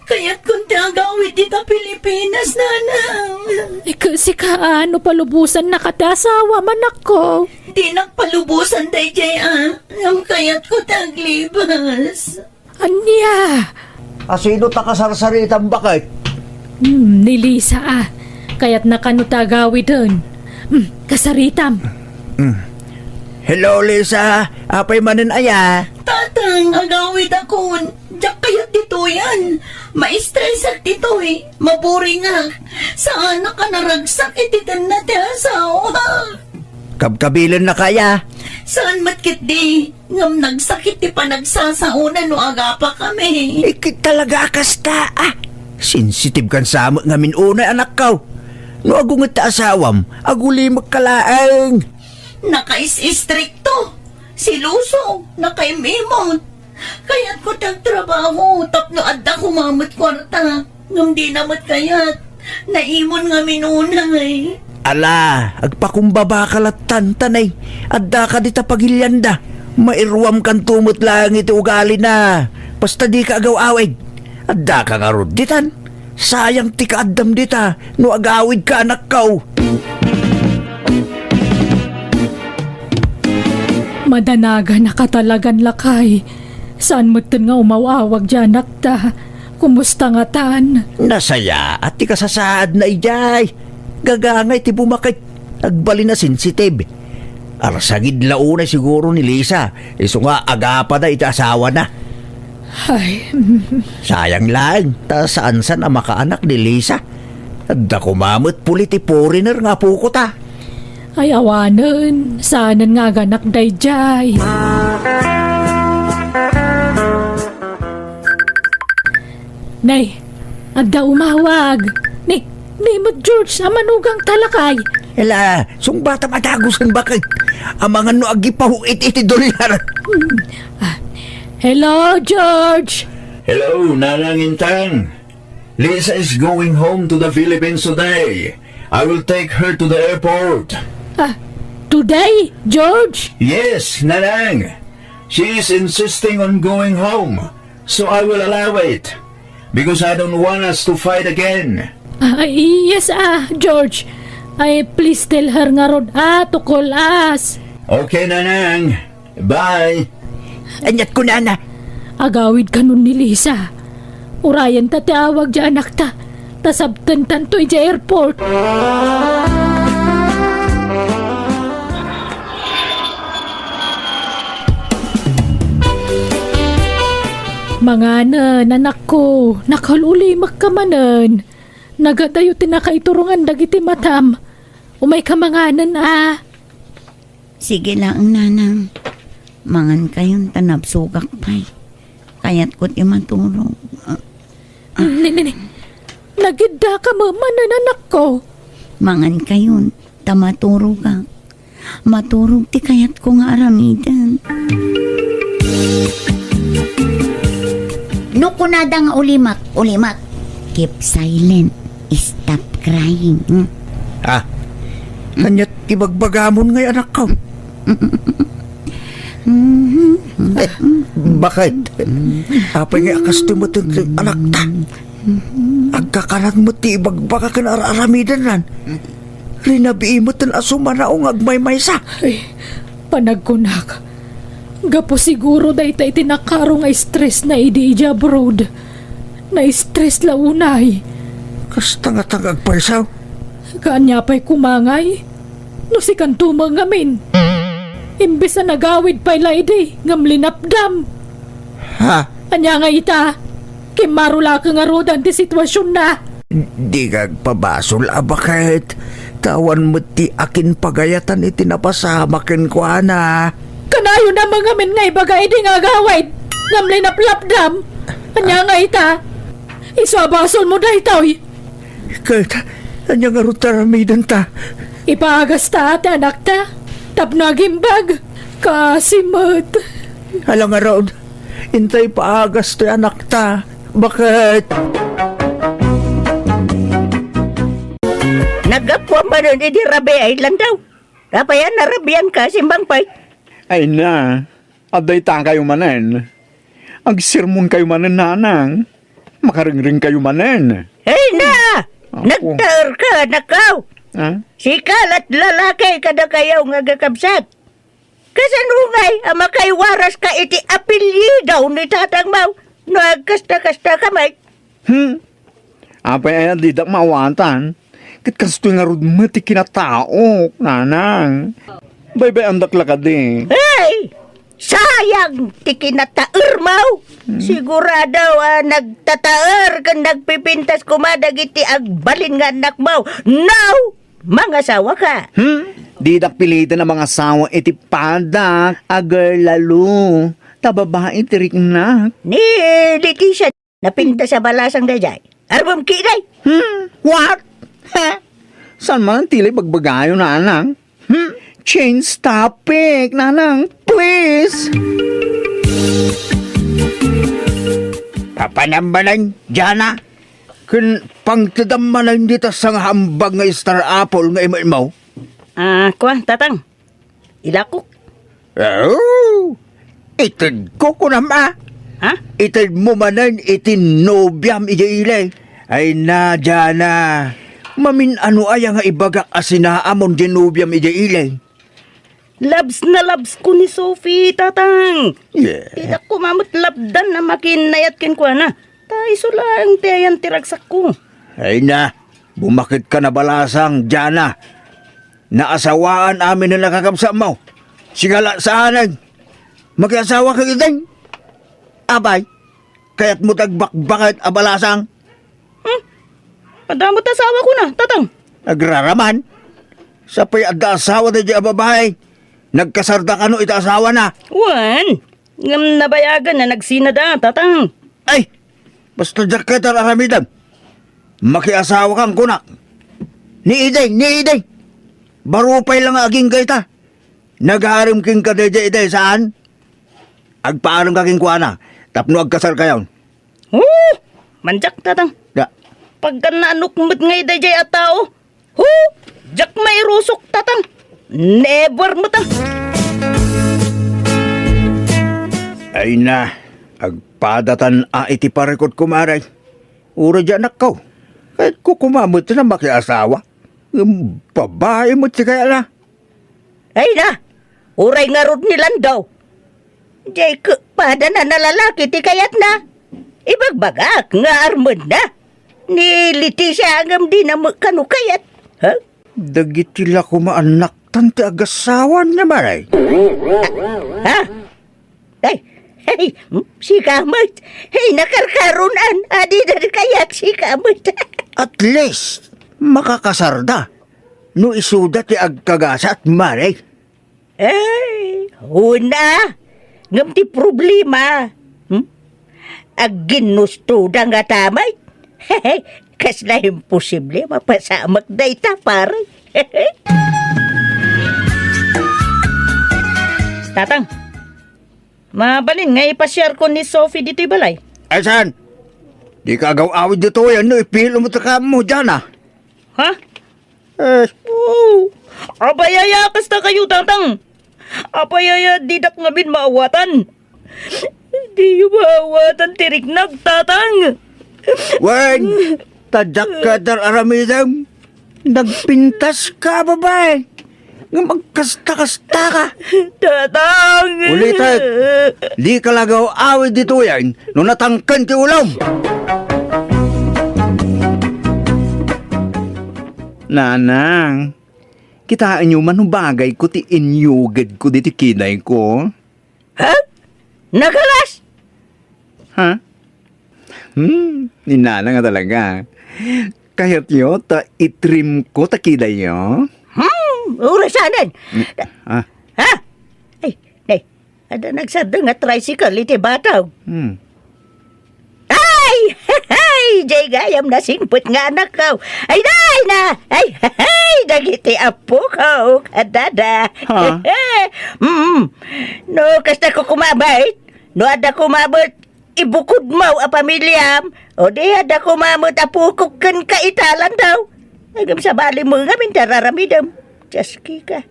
Kayatkon ti agawid dita Pilipinas, nanang. Ket sika a, no palubosannaka ti asawam, anakko? Dinak palubosan daydiay a. Ngem kayatko ti aglibas. Ania? Asino ta kasarsaritam, baket? Hmm, ni Lisa a. Kayatna kano ta agawiden. Hmm, kasaritam. Hmm. Hello, Lisa. Apay manen aya? Tatang, agawidakon. Diak kayat ditoyan. Maistresak ditoy. Maburingak. Saanak a naragsak iti tenna ti asawa. Kabkabilennaka aya? Saan met ketdi, ngem nagsakit ti panagsasaona no agapakami. Iket talaga a kasta, ah. Sensitibkan sa met ngamin unay, anakko. No agunget ti asawam, agulimekka laeng. Nakais-istrikto, seloso, nakaim-imot. Kayatko ti agtrabaho tapno adda koma met kuarta. Ngem dina met kayat. Naimon ngamin unay. Ala, agpakumbabaka lattan, tanay. Addaka dita pagilianda. Mairuamkanto met laeng iti ugalina. Basta dika agaw-awid. Addaka ngarud ditan. Sayang ti kaaddam dita no agawidka, anakko. Madanaganaka talagan, lakay. Saan metten nga umaw-awag diay anakta. Kumusta ngatan? Nasayaat ti kasasaadna idiay. Gagangay ti bumaket. Agbalin a sensitive. Arsagid la unay siguro ni Lisa, isu nga agapada iti asawana. Ay. Sayang laeng, ta saansan a makaanak ni Lisa. Adda koma met puli ti foreigner nga apokota. Ay, awanen, saanen nga aganak daydiay. Nay, adda umawag. Ni, ni met George a manugangta, lakay. Ela, sungbatam a dagusen, baket. Amangan no agipaw-it iti dollar. Hmm. Ah, hello, George. Hello, Nanang Intang. Lisa is going home to the Philippines today. I will take her to the airport. Ah, today, George? Yes, Nanang. She is insisting on going home, so I will allow it, because I don't want us to fight again. Ah, yes, ah, George. I please tell her ngarud, ah, to call us. Okay, Nanang. Bye. Ania't kunana? Agawid kanon ni Lisa. Urayenta ti awag diay anakta, ta sabtentanto idiay airport. Manganen, anakko, nakaul-ulimekka manen. Nagadayo ti nakaiturongan dagiti matam. Umayka manganen a. Sige laeng, Nanang. Mangankayon ta nabsogak pay. Kayatko ti maturog. Ah. Ni, ni, ni. Nagiddaka met manen, anakko. Mangankayon ta maturogak. Maturog ti kayatko nga aramiden. No kunada nga ulimek, ulimek. Keep silent. Stop crying. Hmm? Ah, Ania ti ibagbagamon ngay, anakko? Bakit? Apay ngay a kastoy met ti anakta? Agkakanan met ti ibagbaga ken ar-aramidennan. Rinabii met a sumanaw nga agmaymaysa. Ay, panagkunak. Gapu siguro dayta iti nakaro nga stress na idi idiay abroad. Na-stress la unay. Kasta ngata nga agpaysaw. Kaanya pay kumangay? No sikanto met ngamin. Imbes a nagawid pay la idi, ngem linapdam. Ha? Ania nga ita? Kimmaro la ka ngaruden ti situasionna. Di ka agpabasol a baket. Ta awan met ti akin pagayatan iti napasama kenkuana. Kanayon a mangamin nga ibaga idi nga agawid, ngem linaplapdam. Ania nga ita? Isu a basolmo daytoy. Ket ania ngarud ti aramidenta? Ipaagasta ti anakta tapno agimbag. Kaasi met. Ala ngarud, inta ipaagas ti anakta. Baket? Naggapuam manen idi rabii, Landaw. Apay a narabianka, Simbang pay? Ay na, adda itakayo manen. Agsermonkayo manen, nanang. Makaringringkayo manen. Ay na! Apo. Nagtaerka, anakko! Ha? Sika la't lalaki kadakayo nga agkakabsat. Kasano ngay a makaywaraska iti apelyido ni tatangmo no agkasta-kastaka met? Hmm. Apay aya didak maawatan? Ket kastoy ngarud met ti kinataok, nanang. Baybay-andak la kadi. Ay! Sayang ti kinataermo! Hmm. Sigurado a nagtataer ken nagpipintas koma dagiti agbalin nga annakmo. No! Mangasawaka! Hmm? Didak piliten a mangasawa iti padak, a girl lalo. Ta babai ti riknak. Ni Leticia, napintas a balasang daydiay. Armem ketdi? Hmm? What? Ha? Saan man ti ibagbagayo, nanang? Hmm? Change topic, nanang. Please. Papanam manen, Jana. Ken pangtedam manen dita sangahambag nga star apple nga imetmo. Ah, kua, tatang. Ilakok. Oh, itedko, kunam a. Ha? Itedmo manen iti nobiam idiay ili. Ay na, Jana. Mamin-ano aya nga ibagak a sinaamon diay nobiam idiay ili? Loves na loves ko ni Sophie, tatang. Yeah. Didak koma met lapdan a makiinnayat kenkuana. Ta isu laeng ti ayan ti ragsakko. Ay na, bumaket ka na balasang, Jana. Naasawaan amin a nakakabsatmo. Sika la saanen. Makiasawa ka ketdin. Apay, kayatmo ti agbakbaket a balasang? Hmm? Adda met asawakona, tatang. Agraraman. Sapay adda asawa daydiay a babai. Nagkasarda kano iti asawana? Wen. Ngem nabayagan a nagsinada, tatang. Ay! Basta diak ket ar-aramidem. Makiasawakan kunak. Ni Iday, ni Iday. Baro pay la nga agingga ita. Nagarem kenka daydiay, Iday, saan? Agpaarem ka kenkuana tapno agkasarkayon. Oh! Mandiak, tatang. Da. Pagkan naanok met ngay daydiay a tao. Hu! Diak mairusok, tatang. Never met a. Ay na, agpadatan a iti parikut, kumare. Uray di anakko. Kayatko koma met a makiasawa. Ngem babai met ti kayatna. Ay na, uray ngarud ni Lando. Diay kepadanan a lalaki ti kayatna. Ibagbagak nga armenna. Ni Leticia ngem dina met kano kayat. Ha? Dagiti la koma annaktan ti agasawan nga maray. Ha? Ay, ay, sika met. Ay, nakarkaron-an. Adida kayat sika met. At least, makakasarda. No isuda ti agkagasat, mare. Ay, una. Ngem ti problema, hmm? Agginnustoda ngata met. Kasla imposible mapasamak dayta, pare. Tatang, mabalin nga ipasiarko ni Sophie ditoy balay? Ay, saan? Di ka agaw-awid ditoy, no ipilo mo ta kamo, Jana. Ha? Oh, apay aya kasta kayo, Tatang? Apay aya didak ngamin maawatan? Diyo maawatan ti riknak, Tatang. Wen, ta diak ket ar-aramidem. Nagpintas ka, babae. Ngem agkasta-kasta ka. Tatang! Ulitek, di ka lagaw awid ditoyen no natangken ti ulom. Nanang, kitaenyo man no bagayko ti inyugedko diti kidayko? Ha? Nagalas? Ha? Hmm, ni Nanang nga talaga. Kayatyo ta itrimko ta kidayo? Hmm, urasanen. Ah. Ha? Ay, nay, adda nagsardeng nga tricycle iti bataw. Hmm. Ay! Ay! Jay gayam nasingpet nga anakko. Ay, day na! Ay, ay! Dagiti apoko, kadada. Ha? Mm. No, kasta ko kumabay, no, adda kumabot, ibukodmo a pamiliam, o di adda koma met a pukok ken kaitalan daw. Ngem sabali mo ngamin ti ar-aramidem. Dios, kika.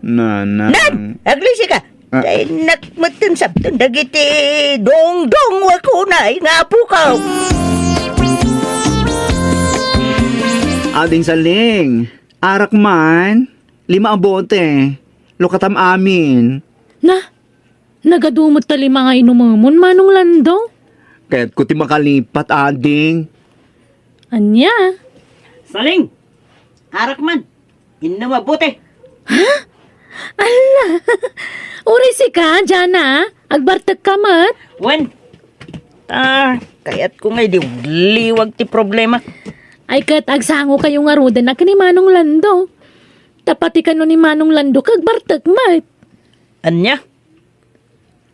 Nanang. Nan! Aglisi ka! Ah. Kay nakmetten sabten dagiti dongdong wakunay nga apukaw. Ading Saling, arak man, lima a bote. Lukatam amin. Na, Nagadu met ta lima nga inumemon, Manong Lando? Kayatko ti makalipat, ading. Ania? Saling! Arak man! Innem a bote! Ha? Ala! Uray sika, Jana, agbartek ka met? Wen! Ah, kayatko nga idiwliwag ti problema. Ay, ket agsango kayo ngaruden a ken ni Manong Lando. Ta pati kano ni Manong Lando, agbartek met. Ania?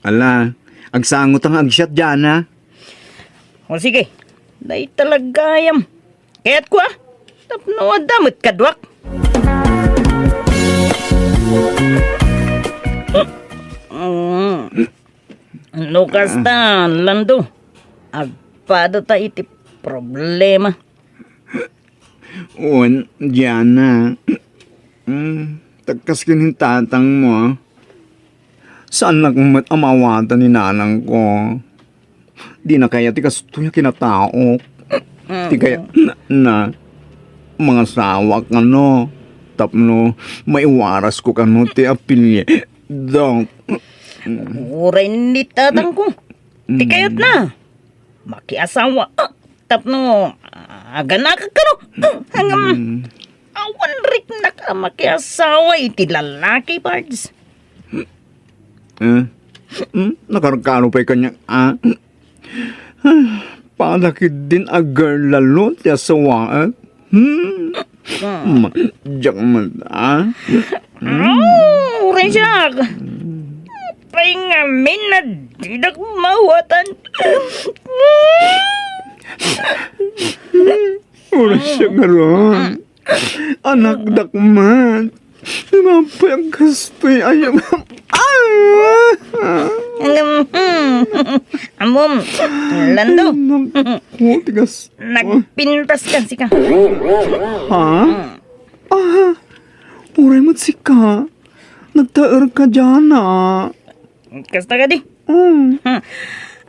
Ala, agsango ta nga agsiat, Jana. O sige, dayta la gayam. Kayatko, a. Tapno adda met kaduak. Mm. No kasta, Lando, agpada ta iti problema. Wen, Diana. Mm, ta kas ken ni tatangmo, a. Saannak met a maawatan ni nanangko. Dina kayat ti kastoy a kinataok. Ti kayatna, mangasawak kano. Tapno maiwarasko kano ti apelyido. Uray ni tatangko. Ti kayatna. Makiasawa, ah, tapno, ah, aganakak kano. Ah, ngem, mm, awan riknak a makiasawa iti lalaki, Pards. Eh? Hmm? Nakarkano pay kaniak, ah? Pada ketdin a girl lalo ti asawaek. Hmm? Madiak met, ah? Oh, uray siak. Apay ngamin a didak maawatan? Uray siak ngarud. Anakdak met. Apay a kastoy a, ah! Ammom, Lando. Naku, tigas. Nagpintas ka, sika. Ha? Ah, uray met sika. Nagtaer ka, Jana. Kasta kadi? Mm. Hmm.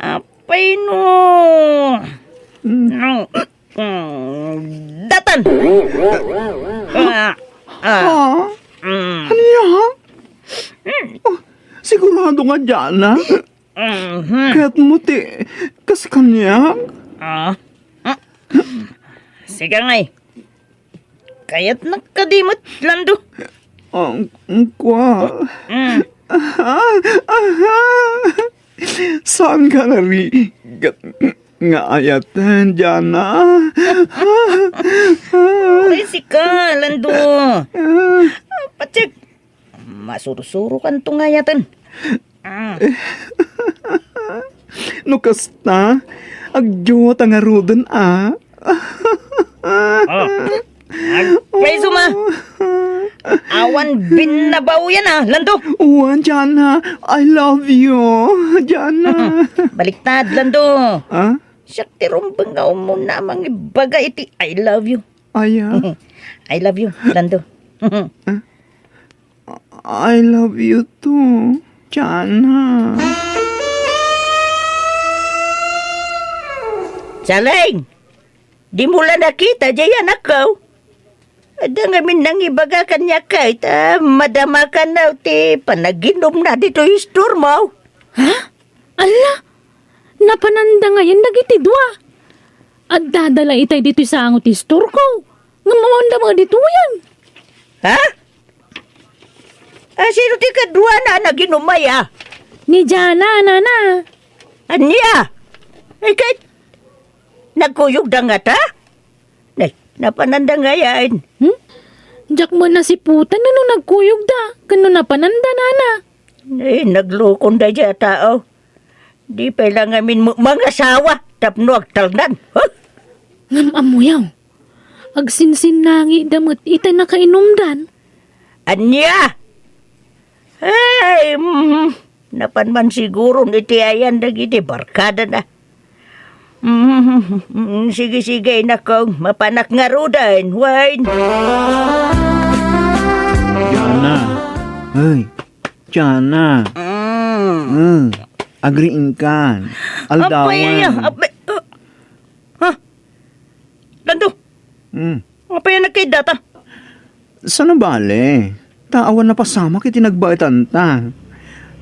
Apay no. Mm. No. Mm. Datan. Ah. Ah. Ah? Mm. Ania? Mm. Oh, sigurado nga, Jana? Mhm. Kayatmo ti kas kaniak? Ah. Ah. Sika ngay. Kayatnak kadi met, Lando? Ang, ang kwa. Mm. Aha, aha. Saan ka narigat nga ayaten, Jana? Uray sika, Lando. Patsik. Masursuro kanto nga ayaten. Ah. No kasta, agdiawata ngaruden, a. Oh. Agpayso ma. Awan binnabaoyan, a, Lando. Wen, Jana. I love you, Jana. Baliktad, Lando. Ah? Siak ti rumbeng nga umuna a mangibaga iti I love you. Aya? I love you, Lando. I love you too, Jana. Saleng! Dimo la nakita, jay anakko. Adda ngamin nangibaga kaniak, ket, ah, madama kano ti panaginumna ditoy istormo. Ha? Alla, napananda ngayen dagiti dua. Addada la itay ditoy sango ti istorko. Ngem awan da ditoyen. Ha? Ah, sino ti kaduana a naginum aya? Ni Jana, nana. Ania? Ay, ket nagkuyogda ngata? Nay, napananda ngayen. Hmm? Diak met nasiputan no nagkuyogda, ken no napananda, nana. Ay, naglukon daydiay a tao. Di pay la ngamin ma-, mangasawa tapno agtalnan. Huh? Ngem ammoyo, agsinsinnangida met ita nakainumdan. Ania? Ay, mm, napan man siguron iti ayan dagiti barkadana. Mm, mm, sige, sige, inakong, mapanak ngaruden, wen. Jana. Ay, Jana. Mm. Mm. Agriingkan. Aldawan. Apay, ah, apay, ah. Ha? Lando? Mm. Apay a nagkaiddata? Saan a bale? Ta awan napasamak iti nagbaetanta.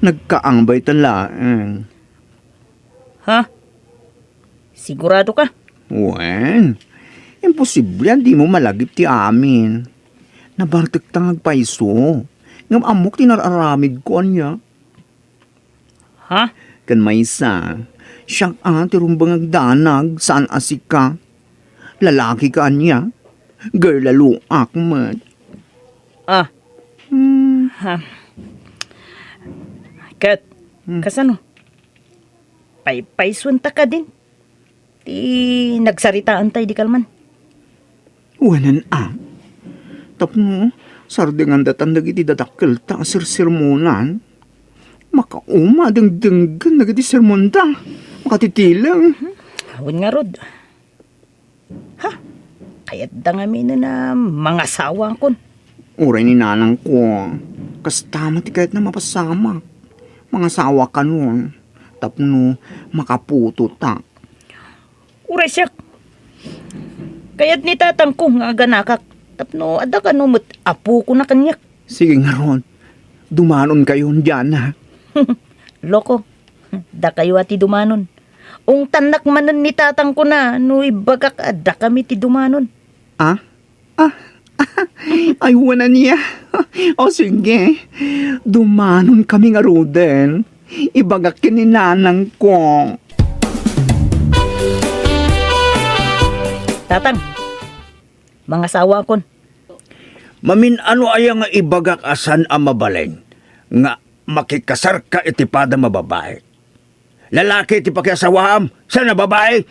Nagkaangbay ta laeng. Ha? Sigurado ka? Wen, imposible a dimo malagip ti amin. Nabartekta nga agpayso. Ngem ammok ti nar-aramidko ania. Ha? Ken maysa, siak a ti rumbeng agdanag, saan a sika. Lalaki ka ania? Girl, laloak met. Ah. Hmm. Ha. Ket, hmm, kasano? Pay-, paysuenta kadin? Ti nagsaritaantay di kalman. Wen a. Tapno sardengandatan dagiti dadakkelta a sersermonan, makauma a dengdenggen dagiti sermonda. Makatitileng. Wen ngarud. Ha? Kayatda ngaminen a mangasawakon. Uray ni nanangko, kasta met ti kayatna mapasamak. Mangasawa kanon, tapno makaputotak. Uray siak. Kayat ni tatangko nga aganakak, tapno adda kano met apokona kaniak. Sige ngarud, dumanonkayon, Jana. Loko, dakayo a ti dumanon. Ungtannak manen ni tatangkona no ibbagak a dakami ti dumanon. Ah? Ah? Ay, wen ania. O sige, dumanonkami ngaruden. Ibagak ken ni nanangko. Tatang, mangasawakon. Mamin-ano aya nga ibagak a saan a mabalin nga makikasarka iti padam a babai? Lalaki ti pakiasawaam, saan a babai?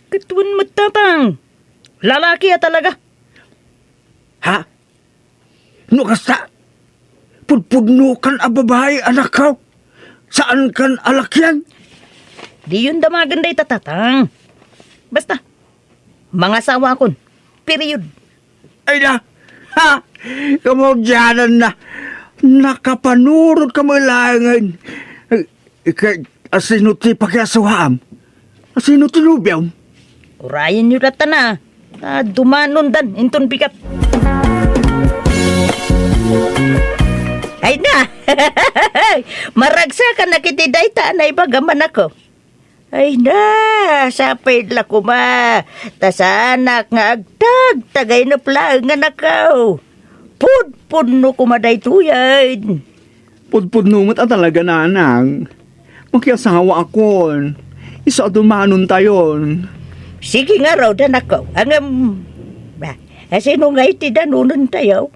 Ket wen met, Tatang. Lalaki a talaga. Ha? No kasta, pudpudnokan a babai, anakko. Saankan a lakian. Diyon damagen dayta, Tatang. Basta, mangasawakon. Period. Ay na! Ha! Kamaudianan na! Nakapanurot ka met laengen. Ket asino ti pakiasawaam? Asino ti nobiom? Urayenyo lattan a, ta dumanondan inton bigat. Ay na! Maragsakan a iti dayta a naibagam, anakko. Ay na, sapay la koma, ta saanak nga agtagtagaynup laeng, anakko. Pudpudno koma daytoyen. Pudpudno met a talaga, nanang. Makiasawaakon. Isu a dumanontayon. Sige ngarud, anakko. Ngem, ba, asino ngay ti danonentayo?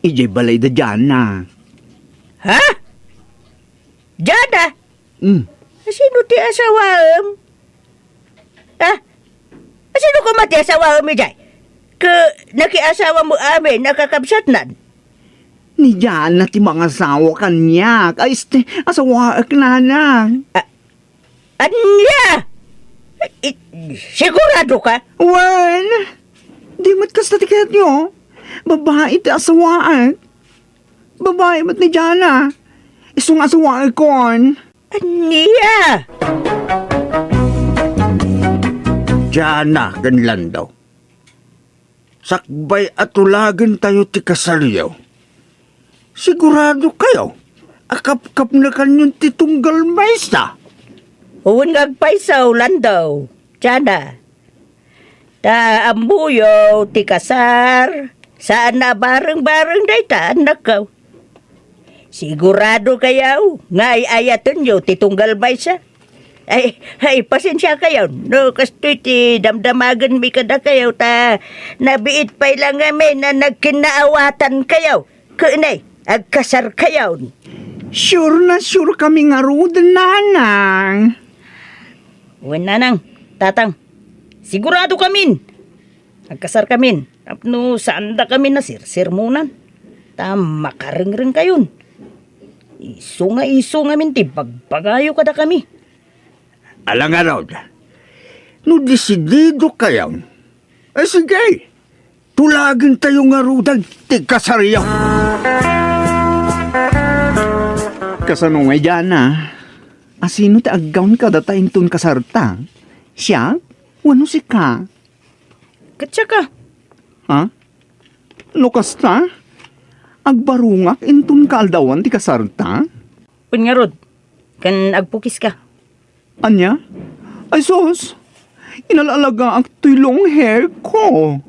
Idiay balay da Jana. Ha? Jana? Hmm. Asino ti asawaem? Ha? Asino koma ti asawaem idiay? Ket nakiasawa met amin a kakabsatnan? Ni Jana ti mangasawa kaniak. Ay, este, asawaek, nanang. A-, ania? I-, sigurado ka? Wen. Basta ti kayatyo, babai ti asawaek. Babai met ni Jana. Isu nga asawaekon. Ania? Jana ken Lando. Sakbay a tulagentayo ti kasaryo. Sigurado kayo a kapkapnekanyon ti tunggal maysa? Wen nga agpayso, Lando. Jana. Ta ammoyo ti kasar, saan a bareng-bareng dayta, annakko. Sigurado kayo nga ay-ayatenyo ti tunggal maysa? Ay, ay, pasensia kayo, no kastoy ti damdamagenmi kadakayo, ta nabiit pay lang ngamin a nagkinnaawatan kayo. Ken ay, agkasar kayo. Sure na sure kami ngaruden, Nanang. Wen, Nanang, Tatang, sigurado kamin. Agkasar kamin, tapno saanda kami nasirsermonan. Ta makarengreng kayon. Isu nga isu ngamin ti bagbagayo kadakami. Ala ngarud, no desidido kayon, ay sige, tulagentayo ngaruden ti kasaryo. Kasano ngay, Jana? Asino ti aggawn kadata inton kasarta? Siak? Wenno sika? Ket siak a. Ha? No kasta, agbarungak inton kaaldawan ti kasarta? Wen ngarud, ken agpukiska. Ania? Ay sus, inala-alagaak toy long hair ko.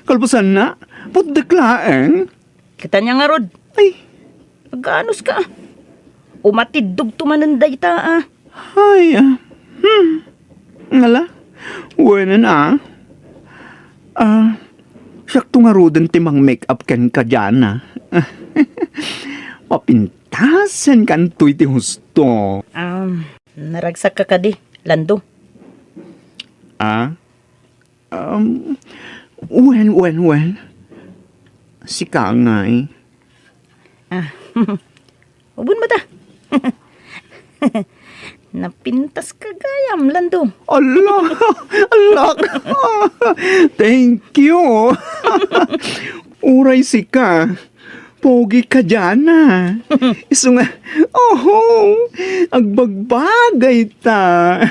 Kalpasanna, putdek laeng. Ket ania ngarud? Ay. Agganuska. Umatiddogto manen dayta a. Ay, ah. Hmm. Ngala? Wenen a. Ah, siakto ngaruden ti mang-make up kenka, Jana. Mapintasen kantoy ti husto. Um, naragsakka kadi, Lando? Ah? Um, wen, wen, wen. Sika ngay. Ah, ubon mo ta. Napintaska gayam, Lando. Ala! Ala! Thank you! Uray sika. Pogi ka, Jana. Isu nga, oho, agbagbagay ta.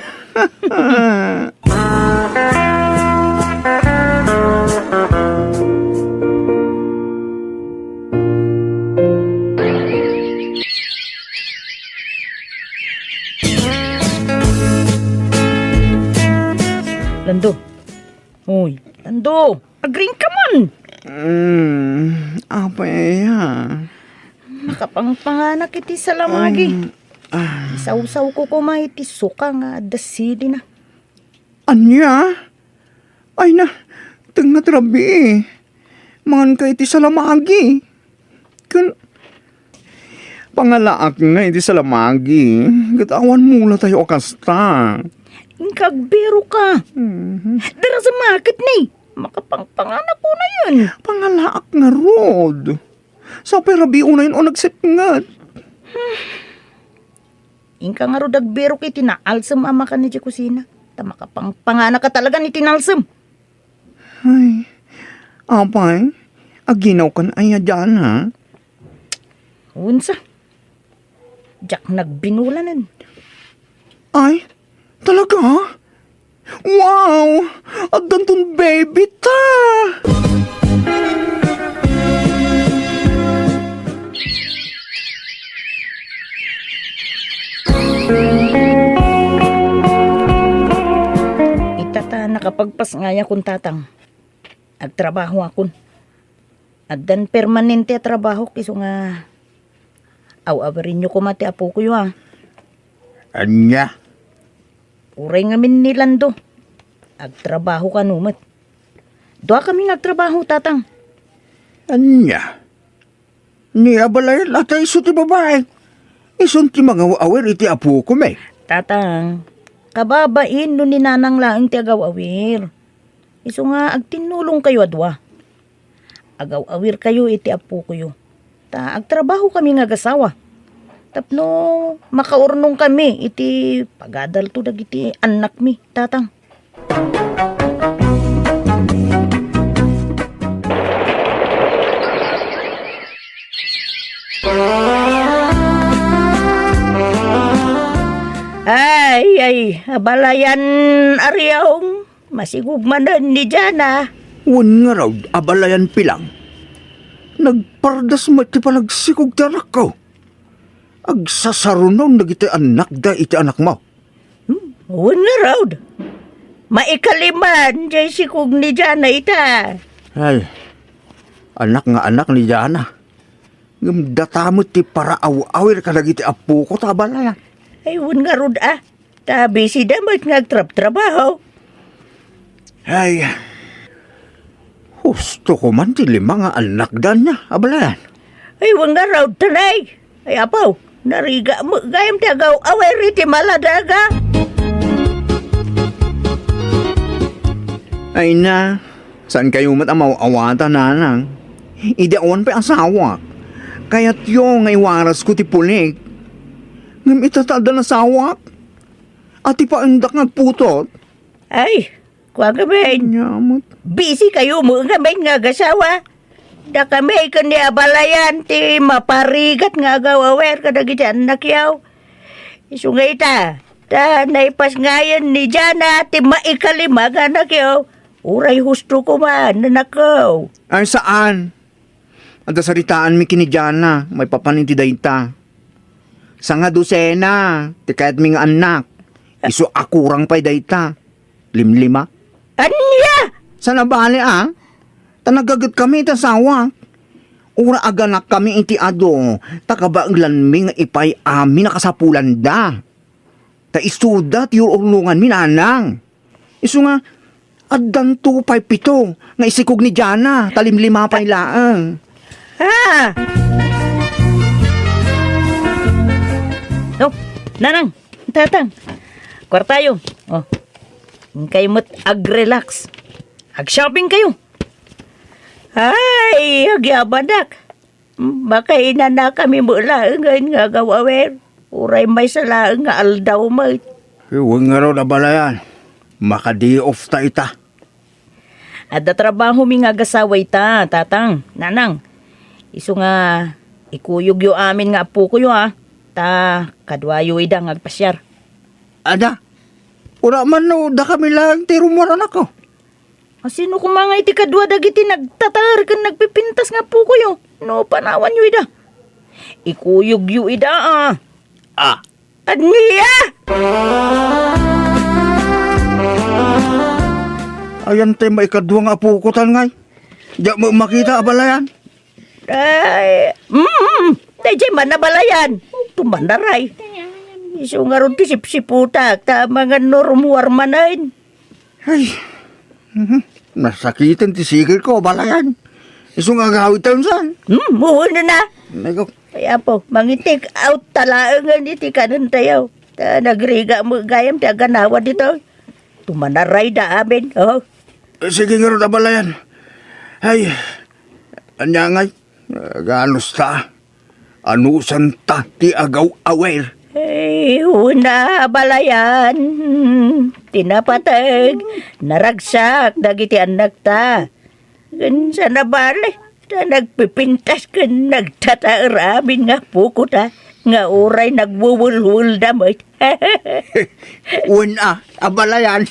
Lando. Hoy, Lando. Agring ka man! Mm, apay aya? Makapangpanganak iti salamagi. Um, ah. Isawsawko koma iti suka nga adda silina. Ania? Ay na, tengnga ti rabii. Manganka iti salamagi. Ken pangalaak nga iti salamagi, ket awan mulatayo a kasta. Inka agbiro ka. Mhm. Dara sa market ni. Makapangpanganak unayen. Pangalaak ngarud. Sapay rabii unayen o nagsipnget. Inka ngarud agbirok iti naalsem a makan idiay kusina. Ta makapangpanganak ka talaga iti naalsem. Ay, apay, aginawkan aya diay, ha? Unsa? Diak nagbinulanen. Ay, talaga? Wow! Addanton baby ta! Ita ta nakapagpasngayakon, Tatang. Agtrabahoakon. Addan permanente a trabahok, isu nga aw-awirenyo koma ti apokoyo, a. Ania? Uray ngamin ni Lando. Agtrabaho kano met. Duakami nga agtrabaho, Tatang. Ania? Ni abalayan a ta isu ti babai. Isun ti mangaw-awir iti apokomi. Tatang, kababain no ni Nanang laeng ti agaw-awir. Isu nga agtinnulongkayo a dua. Agaw-awirkayo iti apokoyo. Ta agtrabahokami nga agasawa. Tapno makaurnongkami iti pagadalto dagiti annakmi, Tatang. Abalayan, Ariong, masikog manen ni Jana. Wen ngarud, abalayan, Pilang. Nagpardas met ti panagsikog ti anakko. Agsasarunon dagiti annakda iti anakmo. Hmm, wen ngarud. Maikaliman jay sikog ni Jana ita. Ay, anak nga anak ni Jana. Ngem data met ti paraaw-awir kadagiti appoko ta abalayan. Ay, wen ngarud a. Ta bisida met nga agtrabtrabaho. Ay, husto ko man ti lima nga annakda ania, abalayan. Ay, wen ngarud, tanay. Ay, apo, nariga met gayam ti agaw-awir iti maladaga. Ay na, saan kayo met a maw-awatan, nanang? Idi awan pay asawak, kayatyo nga iwarasko ti pulik. Ngem ita ta addan asawak, a ti paendak nga agputot. Ay, kua ngamin. Ania met? Busy kayo met ngamin nga agasawa. Dakami ken ni abalayan ti maparigat nga agaw-awir kadagiti annakyo. Isu nga ita, ta naipasngayen ni Jana ti maikalima nga annakyo. Uray husto ko man, anakko. Ay, saan? Adda saritaanmi ken ni Jana maipapan iti dayta. Sanga dosena ti kayatmi nga annak. Isu a kurang pay dayta. Limlima. Ania? Saan a bale a? Ta nagagetkami iti asawak. Uray aganakkami iti adu, ta kabaelanmi nga ipay amin a kasapulanda. Ta isuda ti ur-urnonganmi, nanang. Isu nga, addanto pay pito nga isikog ni Jana, ta limlima pay laeng. Ah! No, nanang, tatang, kuartayo. Oh, kayo met ag-relax. Ag-shopping kayo. Ay, agyamanak. Makainanakami met laengen nga agaw-awir. Uray maysa laeng nga aldaw met. Wen ngarud, abalayan. Makadi-off ta ita. Adda trabahomi nga agasawa ita, tatang, nanang. Isu nga, ikuyogyo amin nga appokoyo, a. Ta, kaduayo ida nga agpasiar. Ada, ura man no dakami laeng ti rummuar, anakko. A, sino koma nga iti kadua dagiti nagtataer ken nagpipintas nga appokoyo no panawanyo ida? Ikuyogyo ida, a. Ah. Ania? Ayan tay maikadua nga apoko tan ngay. Diak met makita, abalayan. Ay, mm, daydiay man, abalayan. Tumanaray. Isu ngarud ti sipsiputak, ta amangan no rummuar manen. Ay, mhm. Nasakiten ti sikirko, abalayan. Isu nga agawid tayon san? Hmm, wen na. Nagok. Ay, apo, mangi-take out ta laengen iti kanen tayo. Ta nagrigat met gayam ti aganawa ditoy. Tumanaray da amin, oh. Eh, sige ngarud, abalayan. Ay, ania ngay? Aganusta? Anusanta ti agaw-awer? Ay, una, abalayan. Ti napateg, naragsak dagiti annakta. Ken saan a bale, ta nagpipintas ken nagtataer amin nga apokota, nga uray nagwewelwelda met. Wen a, abalayan.